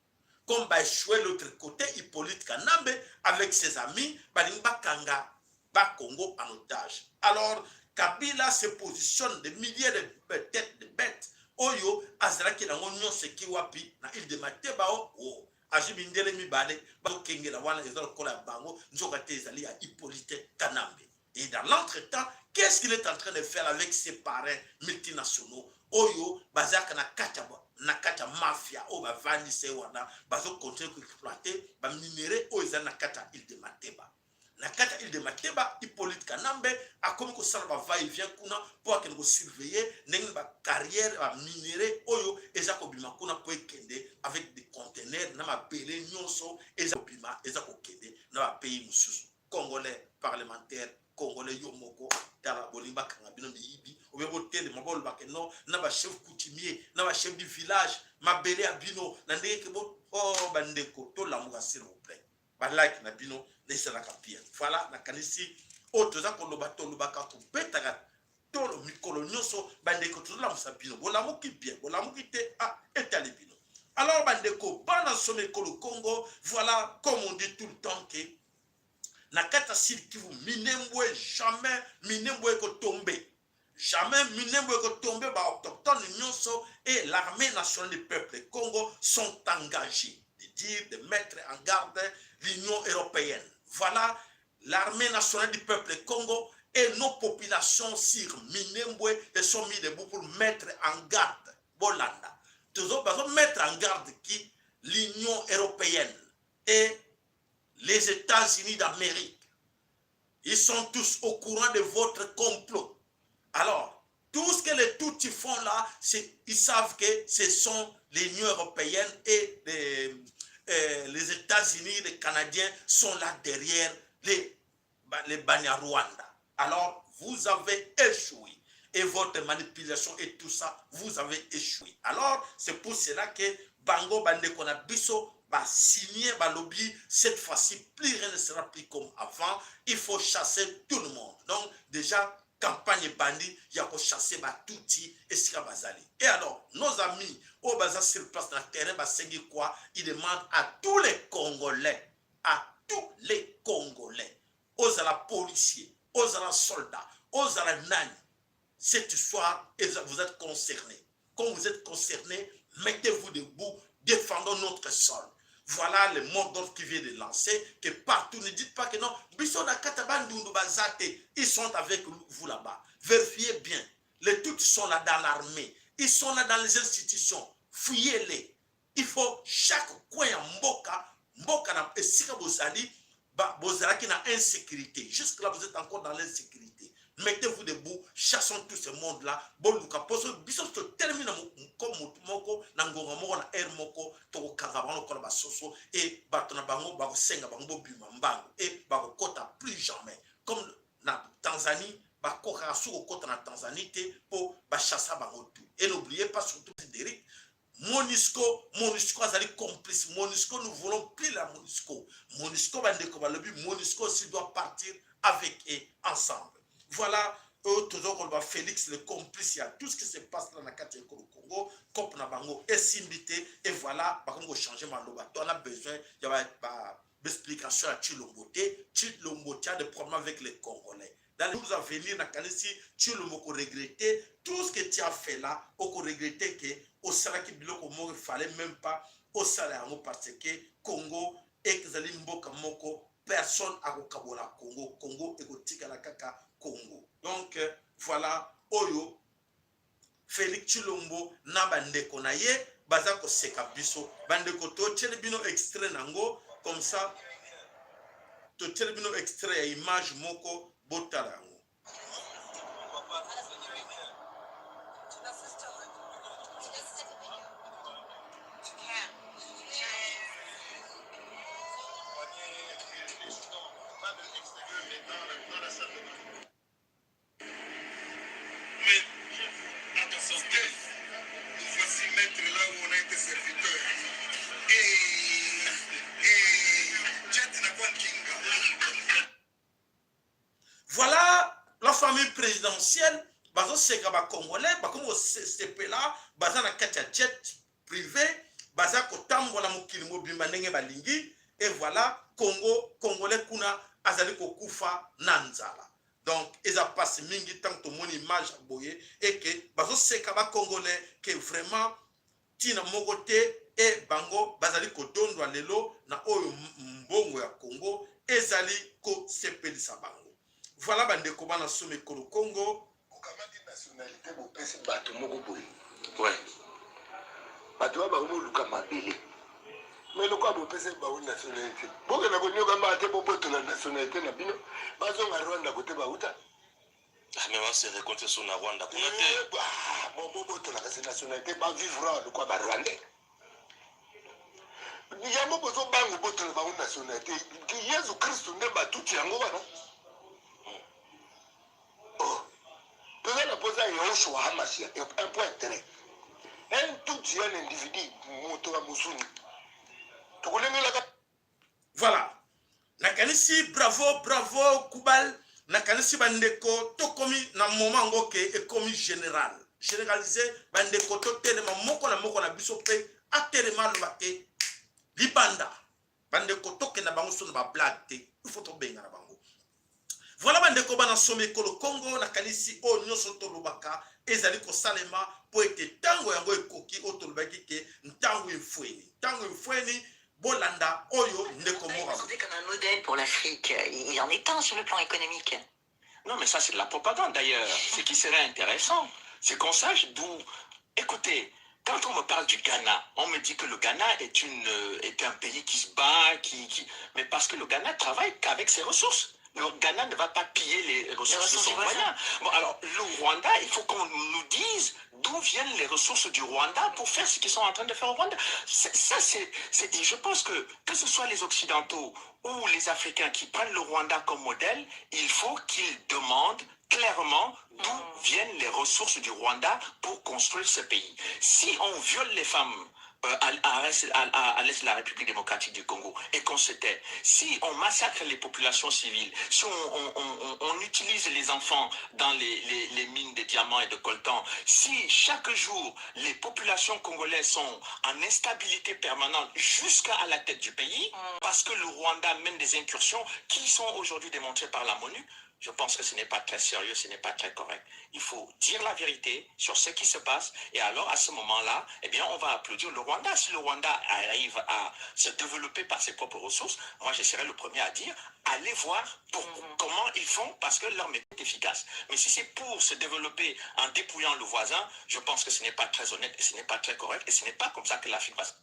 Comme baéchoué l'autre côté, Hippolyte Kanambe avec ses amis balingi bakanga Bakongo en otage. Alors Kabila se positionne, des milliers de têtes de bêtes oyo azalaki nango nyonso eki wapi? Na Ile de Mateba. O oh, azwi mindele mibale bazokengela wana, eza lokola ya bango, nzoka te ezali ya Hippolyte Kanambe. Et dans l'entretemps, qu'est-ce qu'il est en train de faire avec ses parrains multinationaux oyo bazalaka na kati ya mafia, oyo bavandisa ye wana, bazocontinue koexploite baminerais oyo ezali na kati ya Ile de Mateba? Na kati ya Ile de Mateba, Hippolyte Kanambe akomi kosala bava-et-vient kuna mpo akende kosurveille ndenge bacarrière baminerais oyo eza kobima kuna, mpo ekende avec des conteneurs na mabele nyonso eza kobima, eza kokende na bapays mosusu. Congolais parlementaire congolais, yo moko tala, bolingi bakanga bino miyibi obe? Botelema, bolobake non na bachef coutumier, na bachef du village, mabele ya bino na ndenge ke bo. Oh, bandeko, tolamuka s'il vous plaît. Balike na bino esalaka bien. Voilà, nakanisi oyo toza koloba, tolobaka, tobetaka tolo mikolo nyonso. Bandeko, tozolamusa bino, bolamuki bien, bolamuki te, ah, etali bino. Alors bandeko bana nsoma ekolo Congo, voilà, comme on dit tout le temps ke na kati ya Sud Kivu, Minembwe, jamais Minembwe ekotombe, jamais Minembwe ekotombe. Baautochtone nyonso et l'Armée nationale du peuple Congo sont engagés de dire, de mettre en garde l'Union européenne. Voilà, l'Armée nationale du peuple Congo et nos populations sur Minembwe sont mis debout pour mettre en garde, bolanda, bazo mettre en garde qui? L'Union européenne et les États-Unis d'Amérique. Ils sont tous au courant de votre complot. Alors, tout ce que les Tutsis font là, ils savent que ce sont l'Union européenne et les États-Unis, les Canadiens sont là derrière les Banyarwanda. Alors, vous avez échoué. Et votre manipulation et tout ça, vous avez échoué. Alors, c'est pour cela que bango bandeko na biso ba signer balobi, cette fois-ci plus rien ne sera plus comme avant, il faut chasser tout le monde. Donc déjà campagne ebandi ya kochasser batutsi esika bazali. Et alors nos amis oyo baza sur place na terrain basengi quoi? Ils demandent à tous les Congolais, à tous les Congolais, ozala policier, ozala soldat, ozala nani, cette histoire, vous êtes concernés. Quand vous êtes concernés, mettez-vous debout, défendons notre sol. Voilà le mot d'ordre qui vient de lancer, que partout, ne dites pas que non, biso na kati Bandundu baza te, ils sont avec vous là-bas. Vérifiez bien. Les Tutsis sont là dans l'armée. Ils sont là dans les institutions. Fouillez-les. Il faut chaque coin ya mboka, mboka na esika bozali, ba bozalaki na insécurité. Jusque là, vous êtes encore dans l'insécurité. Mettez-vous debout, chassons tout ce monde-là. Boluka poso biso totelemi na motu moko na ngonga moko na aire moko, tokokanga bango lokola basoso e bato na bango bakosenga bango bobima mbango e bakokota plus jamais. Comme na Tanzanie, bakokaka soki kokota na Tanzanie te mpo bachassa bango tout. Et n'oubliez pas surtout Derek Monusco. Monusco azali complice. Monusco, nous voulons plus la Monusco. Monusco, bandeko balobi, Monusco aussi doit partir avec eux ensemble. Voilà oyo toza koloba, Félix le complice ya tout ce qui se passe là na kati ya ekolo Congo. Cope na bango esimbi te et voilà, bakomi kochanger maloba. To na besoin ya baexplication ya Tshilombo te. Tshilombo, tu as des problèmes avec les Congolais dans les jours à venir. Nakanisi Tshilombo koregretter tout ce que tu as fait là, okoregretter ke osalaki biloko moko, fallait même pas osala yango, parce que Congo ezali mboka moko, personne akokabola Congo. Congo ekotikala kaka Congo. Donc voilà oyo Félix Tshilombo na bandeko na ye baza koseka biso. Bandeko, totieli bino extrait nango comme ça, totieli bino extrait ya image moko, botala yango. Nous voici maître là où on a été serviteur. Et jet na kwa nkinga. Voilà la famille présidentielle bazoseka bacongolais, bakomi kosepela, baza na kati ya jet privé, baza kotambola mokili mobimba ndenge balingi. Et voilà, Congo, Congolais kuna azali kokufa na nzala. Donc eza mpasi mingi ntango tomoni image ya boye eke bazoseka bacongolais, ke vraiment ntina moko te e bango bazali kodondwa lelo na oyo mbongo ya Congo ezali kosepelisa bango. Voilà bandeko bana somi ekolo Congo. Bokamati nationalité, bopesi bato moko boye. Bato wana bango boluka mabele, mais lokola bopesi bango nationalité, bokenda konyoka te, bobotola nationalité na bino, bazonga Rwanda kote bauta. Ah, mais va se rencontrer sur na Rwanda kuna te. Bon, bobotola kasi nationalité, bavivre lokola barwandais. Yango bozobanga obotola bango nationalité. Yesu Kristu nde batuti yango wana. Oh, toza na mposa Yehoshua Hamasia, un point trait, un tutsi, un individu, moto ya mosuni tokolengelaka. Voilà, nakanisi bravo, bravo Kubal. Nakanisi bandeko, tokomi na moment yango ke ekomi général, généralisé. Bandeko, totelema moko na moko na biso mpe atelema, aloba te libanda. Bandeko, tokenda bango so na bablague te, il faut tobenga na bango. Voilà bandeko bana somi ekolo Congo, nakanisi oyo nyonso tolobaka ezali kosalema mpo ete ntango yango ekoki. Oyo tolobaki ke ntango efweni, ntango efweni. Bolanda oyo ndeko moko. Présenté comme un modèle pour l'Afrique. Il en est un sur le plan économique. Non, mais ça, c'est de la propagande d'ailleurs. Ce qui serait intéressant, c'est qu'on sache d'où. Écoutez, quand on me parle du Ghana, on me dit que le Ghana est un pays qui se bat, mais parce que le Ghana travaille qu'avec ses ressources. Le Ghana ne va pas piller les ressources de ressources son du voisin. voisin. Bon, alors, le Rwanda, il faut qu'on nous dise d'où viennent les ressources du Rwanda pour faire ce qu'ils sont en train de faire au Rwanda. Ça, c'est, je pense que ce soit les Occidentaux ou les Africains qui prennent le Rwanda comme modèle, il faut qu'ils demandent clairement d'où viennent les ressources du Rwanda pour construire ce pays. Si on viole les femmes à l'est de la République démocratique du Congo et qu'on se tait, si on massacre les populations civiles, si on utilise les enfants dans les mines de diamants et de coltan, si chaque jour les populations congolaises sont en instabilité permanente jusqu'à la tête du pays, parce que le Rwanda mène des incursions qui sont aujourd'hui démontrées par la MONUC, je pense que ce n'est pas très sérieux, ce n'est pas très correct. Il faut dire la vérité sur ce qui se passe et alors à ce moment-là, eh bien, on va applaudir le Rwanda. Si le Rwanda arrive à se développer par ses propres ressources, moi je serai le premier à dire, allez voir comment ils font parce que leur méthode est efficace. Mais si c'est pour se développer en dépouillant le voisin, je pense que ce n'est pas très honnête et ce n'est pas très correct et ce n'est pas comme ça que l'Afrique va se...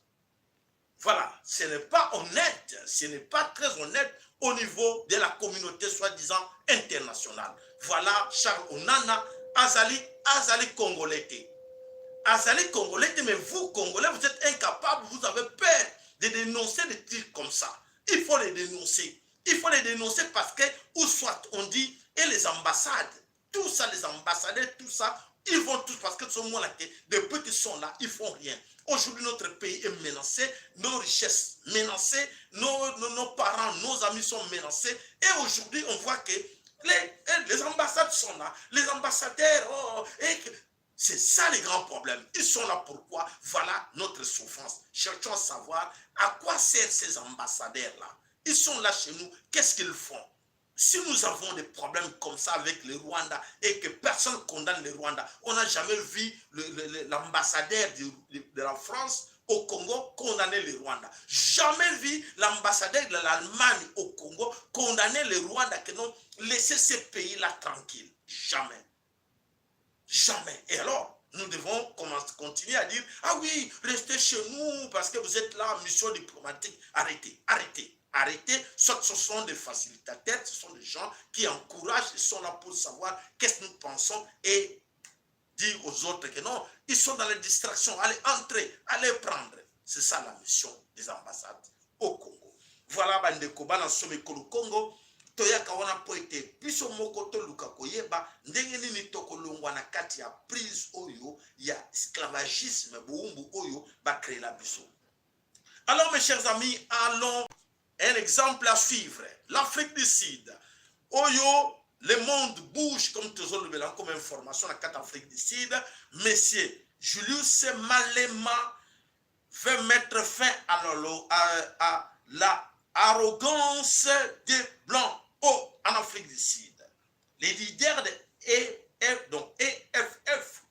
Voilà, ce n'est pas honnête, ce n'est pas très honnête au niveau de la communauté soi-disant internationale. Voilà Charles Onana, Azali, Azali Congolais. Azali Congolais, mais vous, Congolais, vous êtes incapables, vous avez peur de dénoncer des trucs comme ça. Il faut les dénoncer. Il faut les dénoncer parce que, ou soit on dit, et les ambassades, tout ça, les ambassadeurs, tout ça, ils vont tous, parce que ce moment-là, depuis qu'ils sont là, ils font rien. Aujourd'hui, notre pays est menacé, nos richesses menacées, nos parents, nos amis sont menacés. Et aujourd'hui, on voit que les ambassades sont là, les ambassadeurs, oh, et c'est ça les grands problèmes. Ils sont là pourquoi? Voilà notre souffrance. Cherchons à savoir à quoi servent ces ambassadeurs-là. Ils sont là chez nous, qu'est-ce qu'ils font? Si nous avons des problèmes comme ça avec le Rwanda et que personne condamne le Rwanda, on n'a jamais vu l'ambassadeur de la France au Congo condamner le Rwanda. Jamais vu l'ambassadeur de l'Allemagne au Congo condamner le Rwanda, que non, laissez ce pays-là tranquille. Jamais. Jamais. Et alors, nous devons continuer à dire, ah oui, restez chez nous parce que vous êtes là en mission diplomatique. Arrêtez, arrêtez. Arrêtez, soit ce sont des facilitateurs, ce sont des gens qui encouragent, ils sont là pour savoir qu'est-ce que nous pensons et dire aux autres que non, ils sont dans les distractions, allez entrer, allez prendre. C'est ça la mission des ambassades au Congo. Voilà, bandeko, bana somi ekolo Congo, toyaka wana po ete biso moko toluka koyeba ndenge nini tokolongwa na kati ya prise oyo ya esclavagisme, bowumbu oyo bacréela biso. Alors mes chers amis, allons un exemple à suivre, l'Afrique du Sud. Oyo, le monde bouge comme toujours le bilan comme information à quatre Afrique du Sud. Monsieur Julius Malema veut mettre fin à la arrogance des Blancs en Afrique du Sud. Les leaders de EF, donc EFF,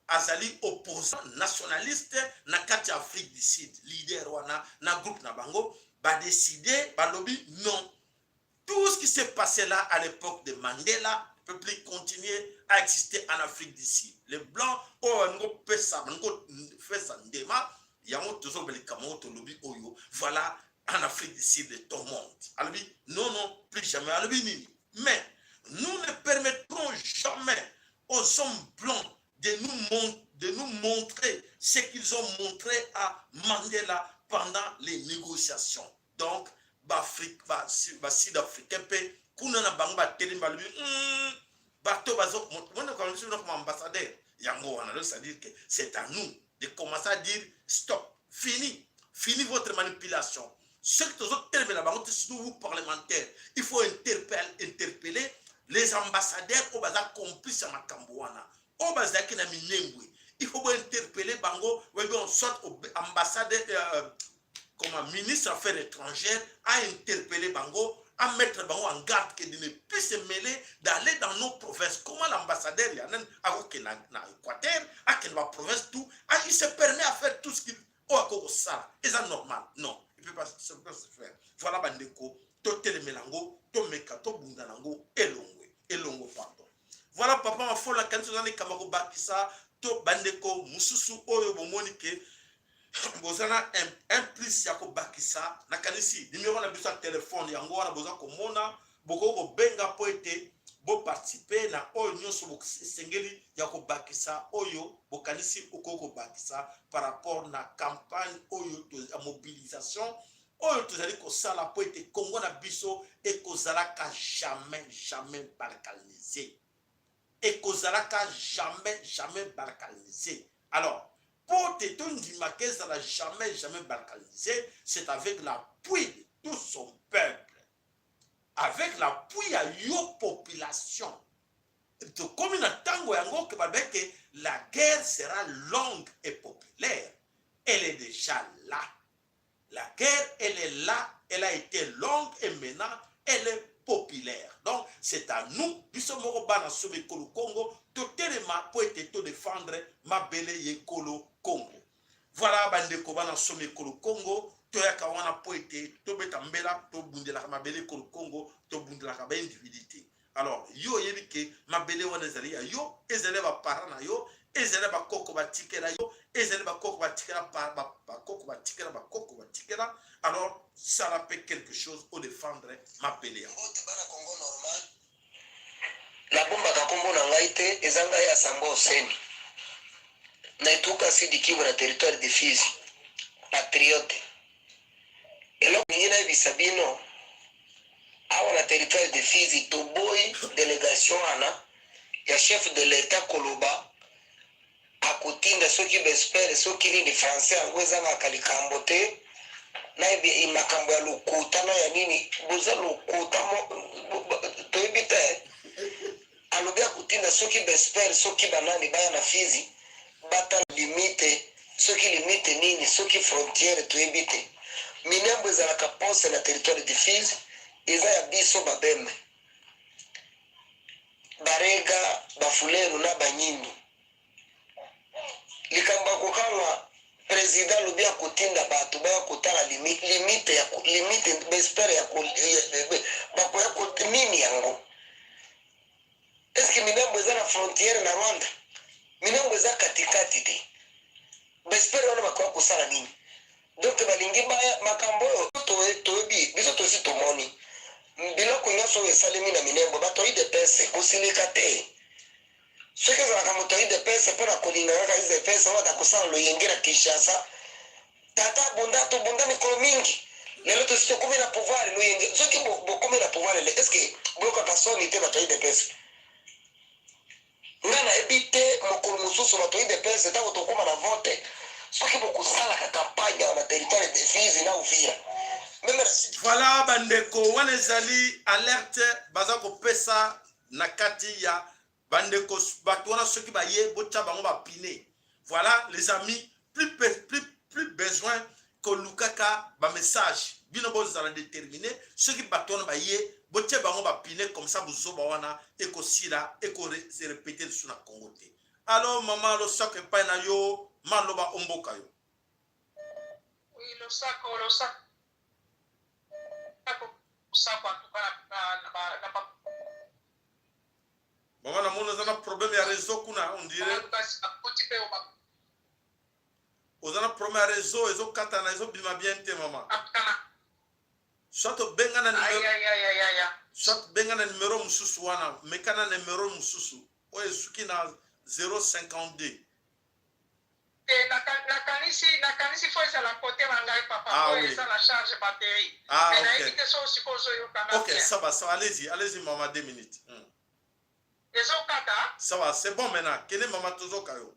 azali opposant nationaliste na kati ya Afrique du Sud. Leader wana na groupe na bango ba décider, balobi non. Tout ce qui s'est passé là à l'époque de Mandela ne peut plus continuer à exister en Afrique du Sud. Les Blancs, oh, ngo pesa, ngo pesa ndema, yango tozobeleka mo tolobi oyo. Voilà, en Afrique du Sud, tout le monde. Alobi, non, non, plus jamais. Alobi nini. Mais nous ne permettrons jamais aux hommes blancs de nous montrer ce qu'ils ont montré à Mandela pendant les négociations. Donc, ba Afrique, ba Sud-Africain pe kuna na bango batelemi balobi, bato bazo mona kwa biso comme ambassadeur yango wana. Donc, c'est-à-dire que c'est à nous de commencer à dire stop, fini, fini votre manipulation. Ceux qui tozo telemela bango, surtout vous parlementaires, il faut interpeller les ambassadeurs oyo baza complice ya makambo wana, oyo bazalaki na minembwe. Il faut interpeller bango, soit ambassadeur, comme ministre affaires étrangères, a interpellé bango, à mettre bango en garde que de ne plus se mêler, d'aller dans nos provinces. Comment l'ambassadeur Yanan a na, na Équateur, a quelle province tout, a, il se permet à faire tout ce qu'il oh à ça. Et ça normal? Non, il peut pas se faire. Voilà bandeko, totelemela yango, tomeka, tobunda nango elongwe, elongo pardon. Voilà papa Mafola kanisi ozali kama kobakisa to bandeko mususu oyo bomoni ke boza na un plus ya kobakisa. Nakanisi numéro na biso ya telefone yango wana boza komona, bokoki kobenga po ete Bo participer na oyo nyonso esengeli ya kobakisa oyo bokanisi okoki kobakisa par rapport na campagne oyo ya mobilisation oyo tozali kosala mpo ete Congo na biso ekozalaka jamais jamais balkanise, ekozalaka jamais jamais balkanise. Alors, mpo te tondimaka ezala jamais jamais balkanise, c'est avec l'appui de tout son peuple, avec l'appui ya yo population. Tokomi na ntango yango ke balobi ke la guerre sera longue et populaire. Elle est déjà là, la guerre, elle est là, elle a été longue et maintenant elle est populaire. Donc c'est à nous, biso moko bana somi ekolo Congo, totelema mpo ete todefendre mabele ya ekolo Congo. Voilà, bandeko bana somi ekolo Congo, toyaka wana mpo ete tobeta mbela. Tobundelaka mabele ekolo Congo, tobundelaka baindividu te. Alors yo oyebi ke mabele wana ezali ya yo, ezali ya baparent na yo, ezali ya bakoko batikela yo, ezali bakoko batikela, bakoko batikela, bakoko batikela. Alors sala mpe quelque chose odefendre mabele yango. Mbote bana Congo normal. Nabombaka nkombo na ngai te, eza ngai ya Samba Oseni na etuka Sud Kivu na territoire de Fizi, patriote. Eloko ningi nayebisa bino awa na territoire de Fizi, toboyi délégation wana ya chef de l'État koloba akotinda soki baexperts, soki nini. Français yango ezangaka likambo te. Nayebi makambo ya lokuta na ya nini, boza lokuta, toyebi te. Alobi akotinda soki baexperts, soki banani, baya na Fizi batala limite, soki limite nini, soki frontière, toyebi te. Minembwe ezalaka poste na territoire de Fizi, eza ya biso Babembe, Barega, Bafuleru na Banyindu. Likambo ya kokanga, président alobi akotinda bato baya kotala limite ya limite, baexperts ya bakoya nini yango. Est-ce Minembwe eza na frontière na Rwanda? Minembwe eza katikati te. Baexperts wana bakoya kosala nini? Donc balingi baya makambo oyo toyebi biso, tosi tomoni biloko nyonso oyo esalemi na Minembwe. Bato ya UDPS, kosilika te. Soki ezalaka moto ya UDPS mpona kolinga kaka UDPS oyo kosala loyenge na Kinshasa, tata abunda, tobunda mikolo mingi, lelo tosi tokomi na pouvoir. Loyenge, soki bokomi na pouvoir lelo, est-ce boyokaka soni te, bato ya UDPS? Nga nayebi te. Mokolo mosusu, bato ya UDPS, ntango tokóma na vote, soki bokosalaka campagne awa na territoire de Fizi na Uvira même. Voilà, bandeko, wana ezali alerte baza kopesa na kati ya bandeko. Bato wana soki baye, botya bango bapine. Voilà, les amis, plus, plus, plus besoin kolukaka bamessage. Bino bozala déterminé. Soki bato wana baye, botie bango bapine, comme ça bozoba wana ekosila, ekose répéter lisusu na Congo te. Alors mama, losako epai na yo, maloba omboka yo. Oui, losako, losako, losako en tout cas na Mama, namoni oza na problème ya réseau kuna, on dirait. Bakoti mpe. Oza na problème ya réseau, ezokatana, ezobima bien te, mama. Soit obenga na numéro, soit benga na numéro mosusu wana. Meka na numéro mosusu oyo esuki na 052. Nakanisi faut ezala kote na ngai, papa. Ah, oyo oui. Eza na charge batterie. Ah, mais ok. Nayebi te so sikoyo ozoyokanga. Ok, ça va, ça va, allez-y, allez-y mama, 2 minutes. Ezokata. Ça va, c'est bon maintenant. Kende mama, tozoka yo.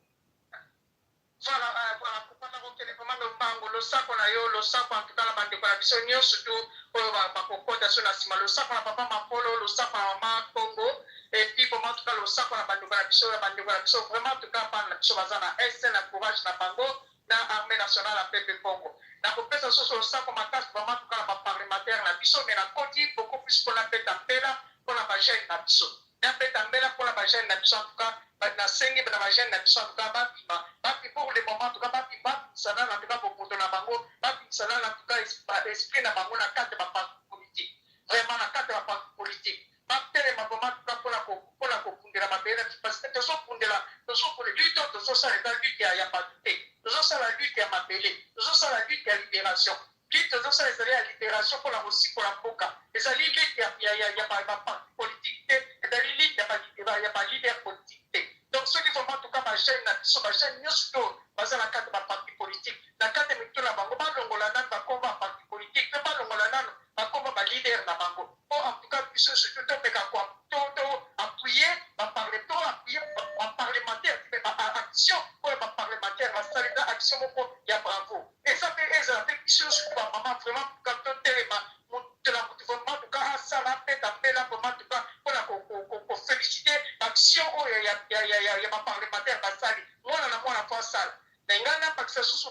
Voilà, kopanda kokende vraiment lombango. Losako na yo, losako en tout cas na bandeko na biso nyonso tu oyo bakokota so na nsima. Losako na papa Mapolo, losako na mama Congo, et puis vraiment en tout cas losako na bandeko na biso, ya bandeko na biso vraiment en tout cas bana na biso baza na est, na courage na bango na armée nationale ya pepe Congo. Nakopesa soso losako makasi vraiment en tout cas na baparlementaire na biso, mais nakoti beaucoup plus mpona peta mpela mpona bajeune na biso, napeta mbela mpona bajeune na biso. En tout cas nasengi na bajeune na biso en tout cas babima bapi pour le moment, en tout cas babimisa nano en tout cas bomoto na bango, babimisa nano en tout cas esprit na bango na kati ya baparti politique, vraiment na kati ya baparti politique. Batelema vraiment en tout cas mpona kobundela mabele na biso, parce que tozobundela, tozobundela lutte oyo tozosala eza lutte ya bato te, tozosala lutte ya mabele, tozosala lutte ya libération. Lutte tozosala ezali ya liberation mpo na kosikola mboka. Ezali lutte ya, ya, ya, ya ba, ba parti politique te, ezali lutte ya ba, ya ba leader politique te. Donc soki vraiment en tout cas ba jeunes na biso, ba jeunes nyonso to baza na kati ba parti politique, na kati ya mitu na bango balongola nanu ba kombo ya parti politique mpe balongola nanu ba kombo ba leader na bango. Mpo en tout cas biso surtout tomeka ko to to appuyer ba parle to appuyer ba parlementaire mpe ba action oyo ba parlementaire basali eza action moko ya bravo. Eza pe ezala pe biso nionso ba maman vraiment tuka totelema mutu na mutu vraiment tuka asala abeta mbela vraiment tuka pona ko ko felicite ba action oyo ya ya ya ba parlementaire basali mwana na mwana faut asala mais ngai nabakisa susu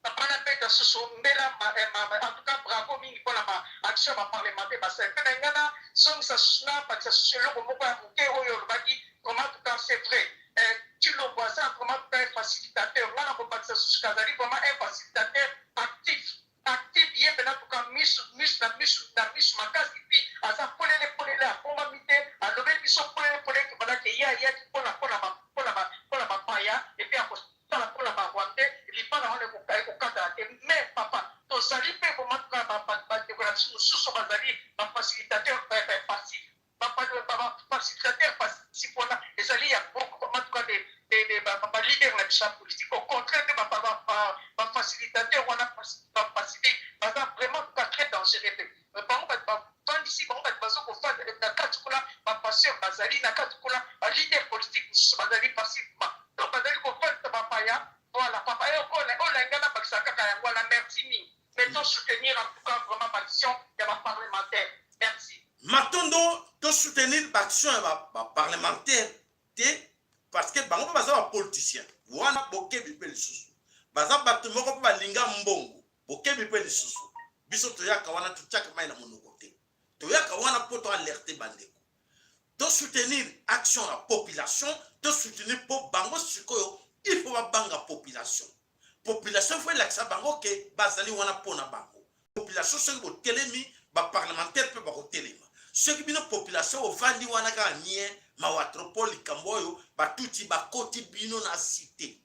papa nabeta susu mbela en tout cas bravo mingi pona ba action ba parlementaire basali pe na ngai nazongisa susu nabakisa susu eloko moko ya moke oyo olobaki vraiment tuka c'est vrai Eh tshilombo aza vraiment un facilitateur nga nako bakisa susu que azali vraiment un facilitateur actif actif ye pena tuka misu misu na misu na misu makasi puis aza polele polele abombami te alobeli biso polele polele que voilà que ye ayaki pona pona ba pona ba pona ba paya et puis akosala pona ba rwandais libala wana ekokatana te mais papa tozali pe vraiment tuka ba ba ndeko na biso mosusu bazali ba facilitateur passif Ba facilitateur passif wana ezali ya en tout cas de ba leader na biso ya politique au contraire nde ba facilitateur wana pacifique baza vraiment en tout cas très dangereux mpe bango bato bafandisi bango bato bazo kofanda na kati kuna ba pasteur bazali na kati kuna ba leader politique mosusu bazali passivement donc bazali kofandisa bapaya voilà papa oyo oyo nabakisa kaka yango wana merci mingi. Mais to soutenir en tout cas vraiment ba action ya ba parlementaire. Merci. Matondo to soutenir ba action ya ba parlementaire te parce que bango mpe baza ba politicien wana bokebi mpe lisusu baza bato moko mpe balinga mbongo bokebi mpe lisusu biso toyaka wana totiaka mai na monoko te toyaka wana mpo to alerte bandeko to soutenir action ya population to soutenir mpo bango sikoyo il faut babanga population Population faut elakisa bango ke bazali wana mpo na bango. Population soki botelemi, ba parlementaire mpe bakotelema. Soki bino population bovandi wana kaka nie, mawa trop mpo likambo oyo batutsi bakoti bino na cite,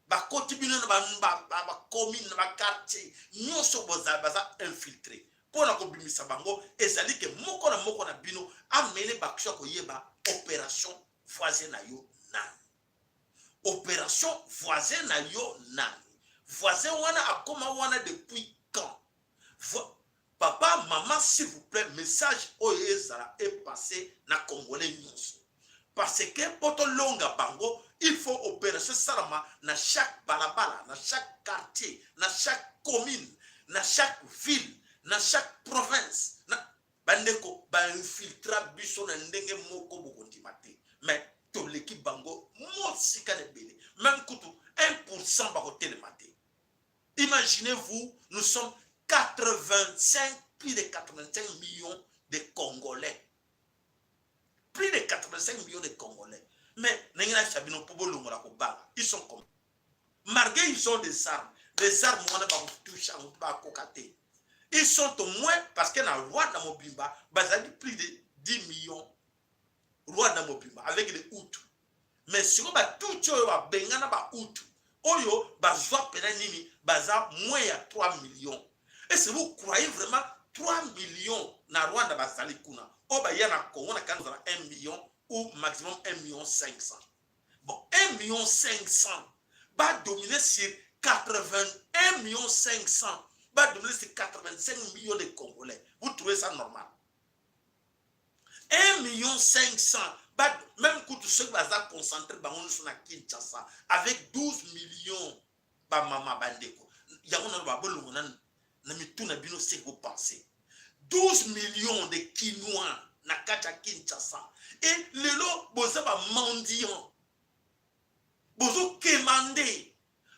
bakoti bino na ba, ba, ba commune na ba quartier nyonso bozali baza infiltre mpo na kobimisa bango. Ezali ke moko na moko na bino amene ba action ya koyeba operation voisin na yo nani. Operation voisin na yo nani? Voisin wana akoma wana depuis quand? Vo Papa, maman s'il vous plaît message oyo ezala e passer na congolais nyonso. Parce que po tolonga bango il faut operation esalama na chaque balabala, na chaque quartier, na chaque commune, na chaque ville, na chaque province. Na Bandeko ba infiltra biso na ndenge moko bokondima te mais toleki bango mosika na ebele meme kutu 1% bakotelema te. Imaginez vous, nous sommes 85 plus de 85 millions de Congolais, plus de 85 millions de Congolais, mais ndenge nayebisa bino mpo bolongola kobanga, ils sont comme malgré ils ont des armes, des armes wana bakotouche yango bakoka te. Ils sont au moins parce que na Rwanda mobimba bazali plus de 10 millions Rwanda mobimba avec les Hutus. Mais sikoyo ba Tutsi oyo babengana ba Hutu oyo bazwa pena nini baza moins ya 3 millions. Est-ce que vous croyez vraiment 3 millions na Rwanda bazali kuna oyo baya na Congo na kanda kozala 1 million ou maximum 1 million 500. Bon, 1 million 500 ba dominer sur 81 millions 500 ba dominer sur 85 millions de Congolais. Vous trouvez ça normal? 1 million 500 ba même kutu soki baza concentré bango nyonso na Kinshasa avec 12 millions ba mama bandeko yango nano babolongo nanu na mitu na bino seke bopense 12 millions de Kinois na kati ya Kinshasa et lelo boza ba mendiants bozo quemander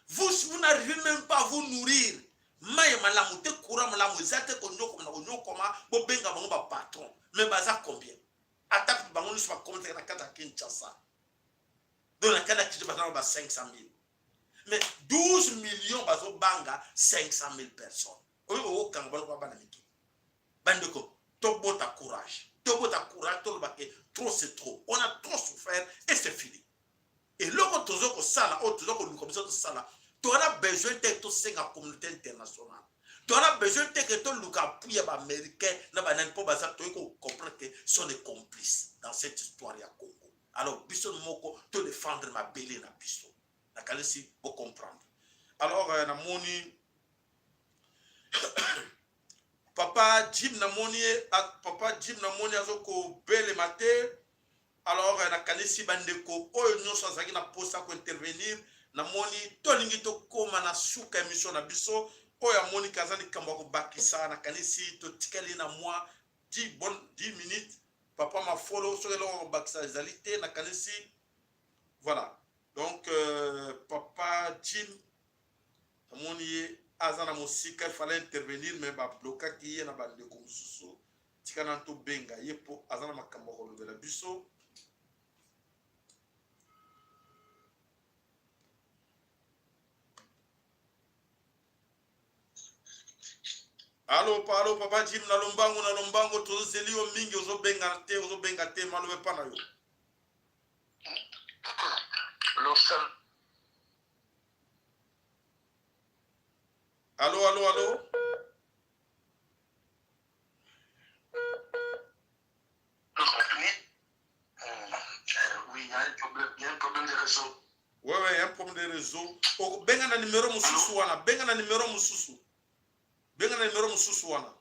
vous, vous n'arrivez même pas à vous nourrir mai ya malamu te courant malamu eza te konyokoma na konyokoma bobenga bango ba patron mais baza combien ata kutu bango nyonso bakomataka na kati ya Kinshasa donc na kati ya Kinshasa baza na ba 500 000 mais 12 millions bazobanga 500 000 personnes oyo okokanga bango kwa bana mike bandeko tobota courage tobota courage toloba ke trop c'est trop on a trop souffert et c'est fini eloko tozo kosala oyo tozo koluka biso tosala toza na besoin te tosenga communauté internationale. Toza besoin te ke toluka appui ya baaméricain na banani mpo baza toyei kocomprendre ke sont des complices dans cette histoire ya Congo. Alors biso moko to défendre mabele na biso. Nakanisi bocomprendre. Alors euh, namoni papa Jim, namoni ye papa Jim, namoni azokobelema te. Alors euh, nakanisi bandeko oyo nyonso azalaki na mposa kointervenir, namoni tolingi tokóma na suka émission na biso. Oyo amoni ke aza likambo ya kobakisa, nakanisi totikali na mwa 10 bon 10 minutes. Papa Mafolo, soki eloko ya kobakisa ezali te, nakanisi voilà. Donc euh, papa Jim, namoni ye aza na mosika, il fallait intervenir mais bablokaki ye na bandeko mosusu. Tika na tobenga ye mpo aza na makambo ya kolobela biso. Alo, alo papa Jim, na lombango, na lombango, tozozeli yo mingi, ozobenga te, ozobenga te, maloba epa na yo. Alo, alo, alo. Oui, il y a un problème, il y a un problème de réseau. Ouais, ouais, il y a un problème de réseau. Oh, benga na numéro mosusu wana, benga na numéro mosusu. Benga na numéro mosusu wana.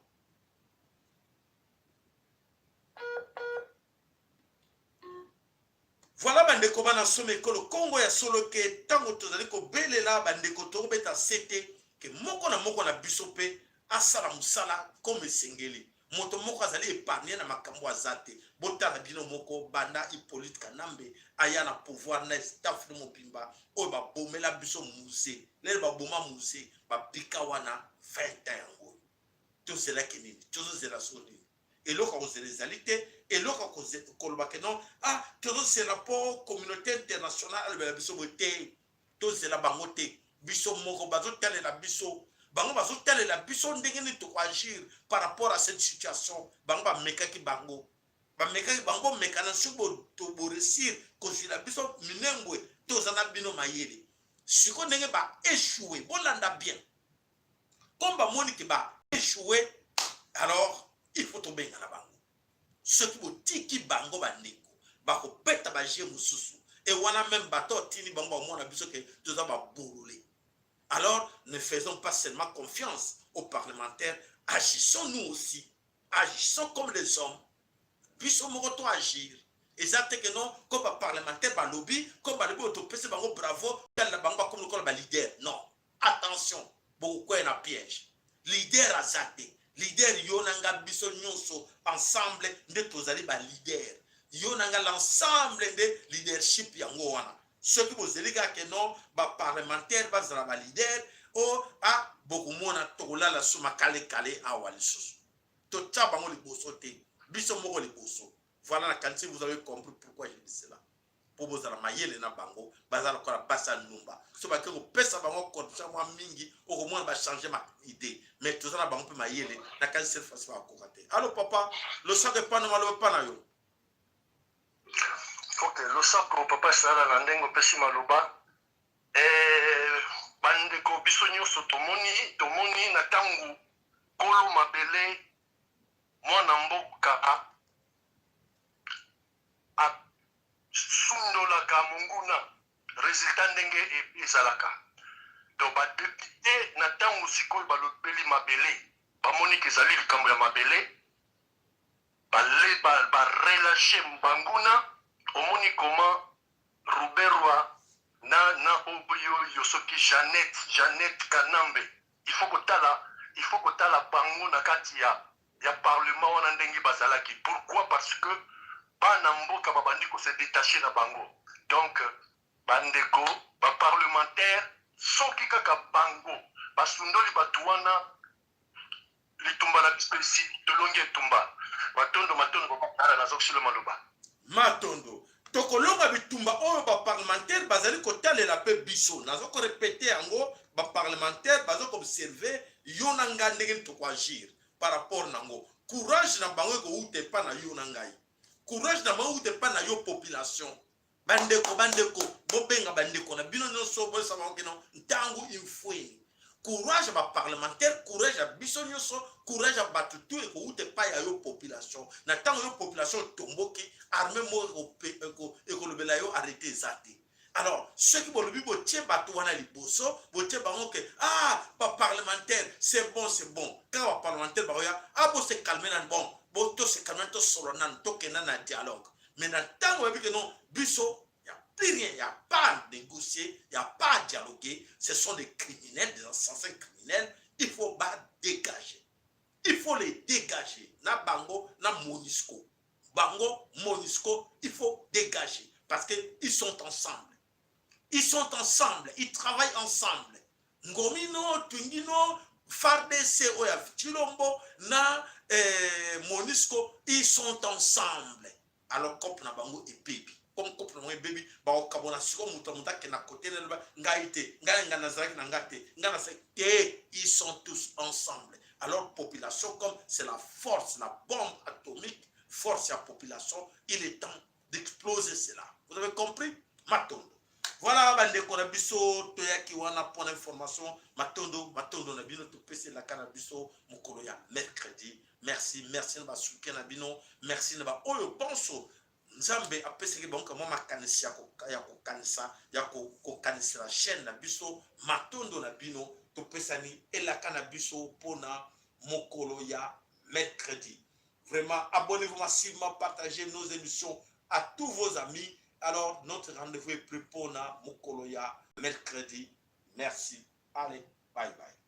Voilà bandeko bana soma ekolo Kongo ya solo ke ntango tozali kobelela bandeko tokobeta sete ke moko na moko na biso mpe asala mosala comme esengeli. Moto moko azali épargne na makambo aza te. Botala bino moko banda Hippolyte Kanambe aya na pouvoir na staff ne mobimba oyo babomela biso musée. Lelo baboma musée babika wana 20 ans yango. Tozelaki nini? Tozozela so nini? Eloko ya kozela ezali te. Eloko ya koloba ke non, ah, tozozela mpo communauté internationale alobela biso boye te. Tozela bango te, biso moko bazotalela biso, bango bazotalela biso ndenge nini tokoagir par rapport à cette situation. Bango bamekaki, bango bamekaki, bango bomekana, soki boresir kozwila biso minembwe, toza na bino mayele. Sikoyo ndenge baechoue, bolanda bien, comme bamoni ke baechoue, alors il faut tobengana bango. Soki botiki bango, bandeko, bakobeta baje mosusu e wana même bato otindi bango bamona biso ke toza babolole. Alors ne faisons pas seulement confiance aux parlementaires, agissons nous aussi, agissons comme les hommes. Biso moko to agir. Eza te ke non, comme baparlementaire balobi, comme balobi oyo topesi bango bravo, talela bango bakomi lokola baleader. Non, attention, bokokwea na piège. Leader aza te. Leader yo na nga, biso nyonso ensemble nde tozali baleader. Yo na nga, l'ensemble nde leadership yango wana. Soki bozeli kaka ke non, baparlementaire bazala baleader o a bokomona tokolala so makalekale awa lisusu. Totya bango liboso te, biso moko liboso. Voilà, nakanisi vous avez compris pourquoi je dis cela. Mpo bozala mayele na bango, baza lokola basi ya ndumba. So bake kopesa bango corruption mwa mingi, okomona bachange ma idée. Mais toza na bango mpe mayele, nakanisi cette fois-ci bakoka te. Alo papa, losako epana, maloba epa na yo. Ok, losako papa Sala na ndenge opesi maloba. Eh, bandeko biso nyonso tomoni, tomoni na ntango kolo mabele mwana mboka asundolaka monguna, resultat ndenge ezalaka. Donc badepute na ntango sikoyo balobeli mabele, bamoni ke ezali likambo ya mabele, barelache banguna. Omoni comment Ruberwa na na oyo oyo soki Jeannette, Jeannette Kanambe, il faut kotala, il faut kotala bango na kati ya ya parlement wana ndenge bazalaki. Pourquoi? Parce que bana mboka babandi ko se détacher na bango. Donc bandeko ba parlementaire, soki kaka bango basundoli bato wana, litumba na biso esi tolongi etumba. Matondo, matondo papa, nazokisilo maloba. Matondo. Tokolonga bitumba oyo, baparlementaire bazali kotalela mpe biso. Naza korepete yango, baparlementaire baza koobserve yo na ngai ndenge nini tokoagir par rapport nango. Courage na bango ekowuta epa na yo na ngai, courage na bango ekowuta epa na yo population. Bandeko, bandeko, bobenga bandeko na bino nyonso, boyesa bango kino ntango imfweni. Courage ya baparlementaire, courage ya biso nyonso, courage ya bato tu ekowuta epai ya yo population. Na ntango yo population otomboki, armée moko ekolobela yo arrete eza te. Alors soki bolobi botie bato wana liboso, botie bango ke ah, baparlementaire, c'est bon, c'est bon, kaka baparlementaire bakoya, ah, bose calme nani, bon, bo tose calme, tosolo nani, tokenda na dialogue. Mais na ntango bayebi ke non, biso y a plus rien, y a pas à négocier, y a pas à dialoguer, ce sont des criminels, des assassins criminels, il faut ba dégager, il faut les dégager, na bango na Monusco, bango Monusco, il faut dégager parce que ils sont ensemble, ils sont ensemble, ils travaillent ensemble. Ngomino Twingino, FARDC oyo ya Tshilombo na Monusco, ils sont ensemble. Alors cope na bango ebebi, comme cope na bango ebebi, bakokabona sikoyo, moto ya moto akenda kote na loba ngai te, ngai ngai nazalaki na ngai te, ngai nazalaki te, ils sont tous ensemble. Alors population, comme c'est la force, la bombe atomique, force ya population, il est temps d'exploser cela. Vous avez compris? Matondo. Voilà, bandeko na biso, toyaki wana mpona information. Matondo, matondo na bino. Topesi elaka na biso mokolo ya mercredi. Merci, merci na basoutien na bino, merci na baoyo bonso Nzambe apesaki bango kamwa makanisi ya kokanisa, ya kokanisela chaîne na biso. Matondo na bino. Topesani elaka na biso mpona mokolo ya mercredi. Vraiment, abonnez-vous massivement, partagez nos émissions à tous vos amis. Alors notre rendez-vous est pris mpona mokolo ya mercredi. Merci, allez, bye bye.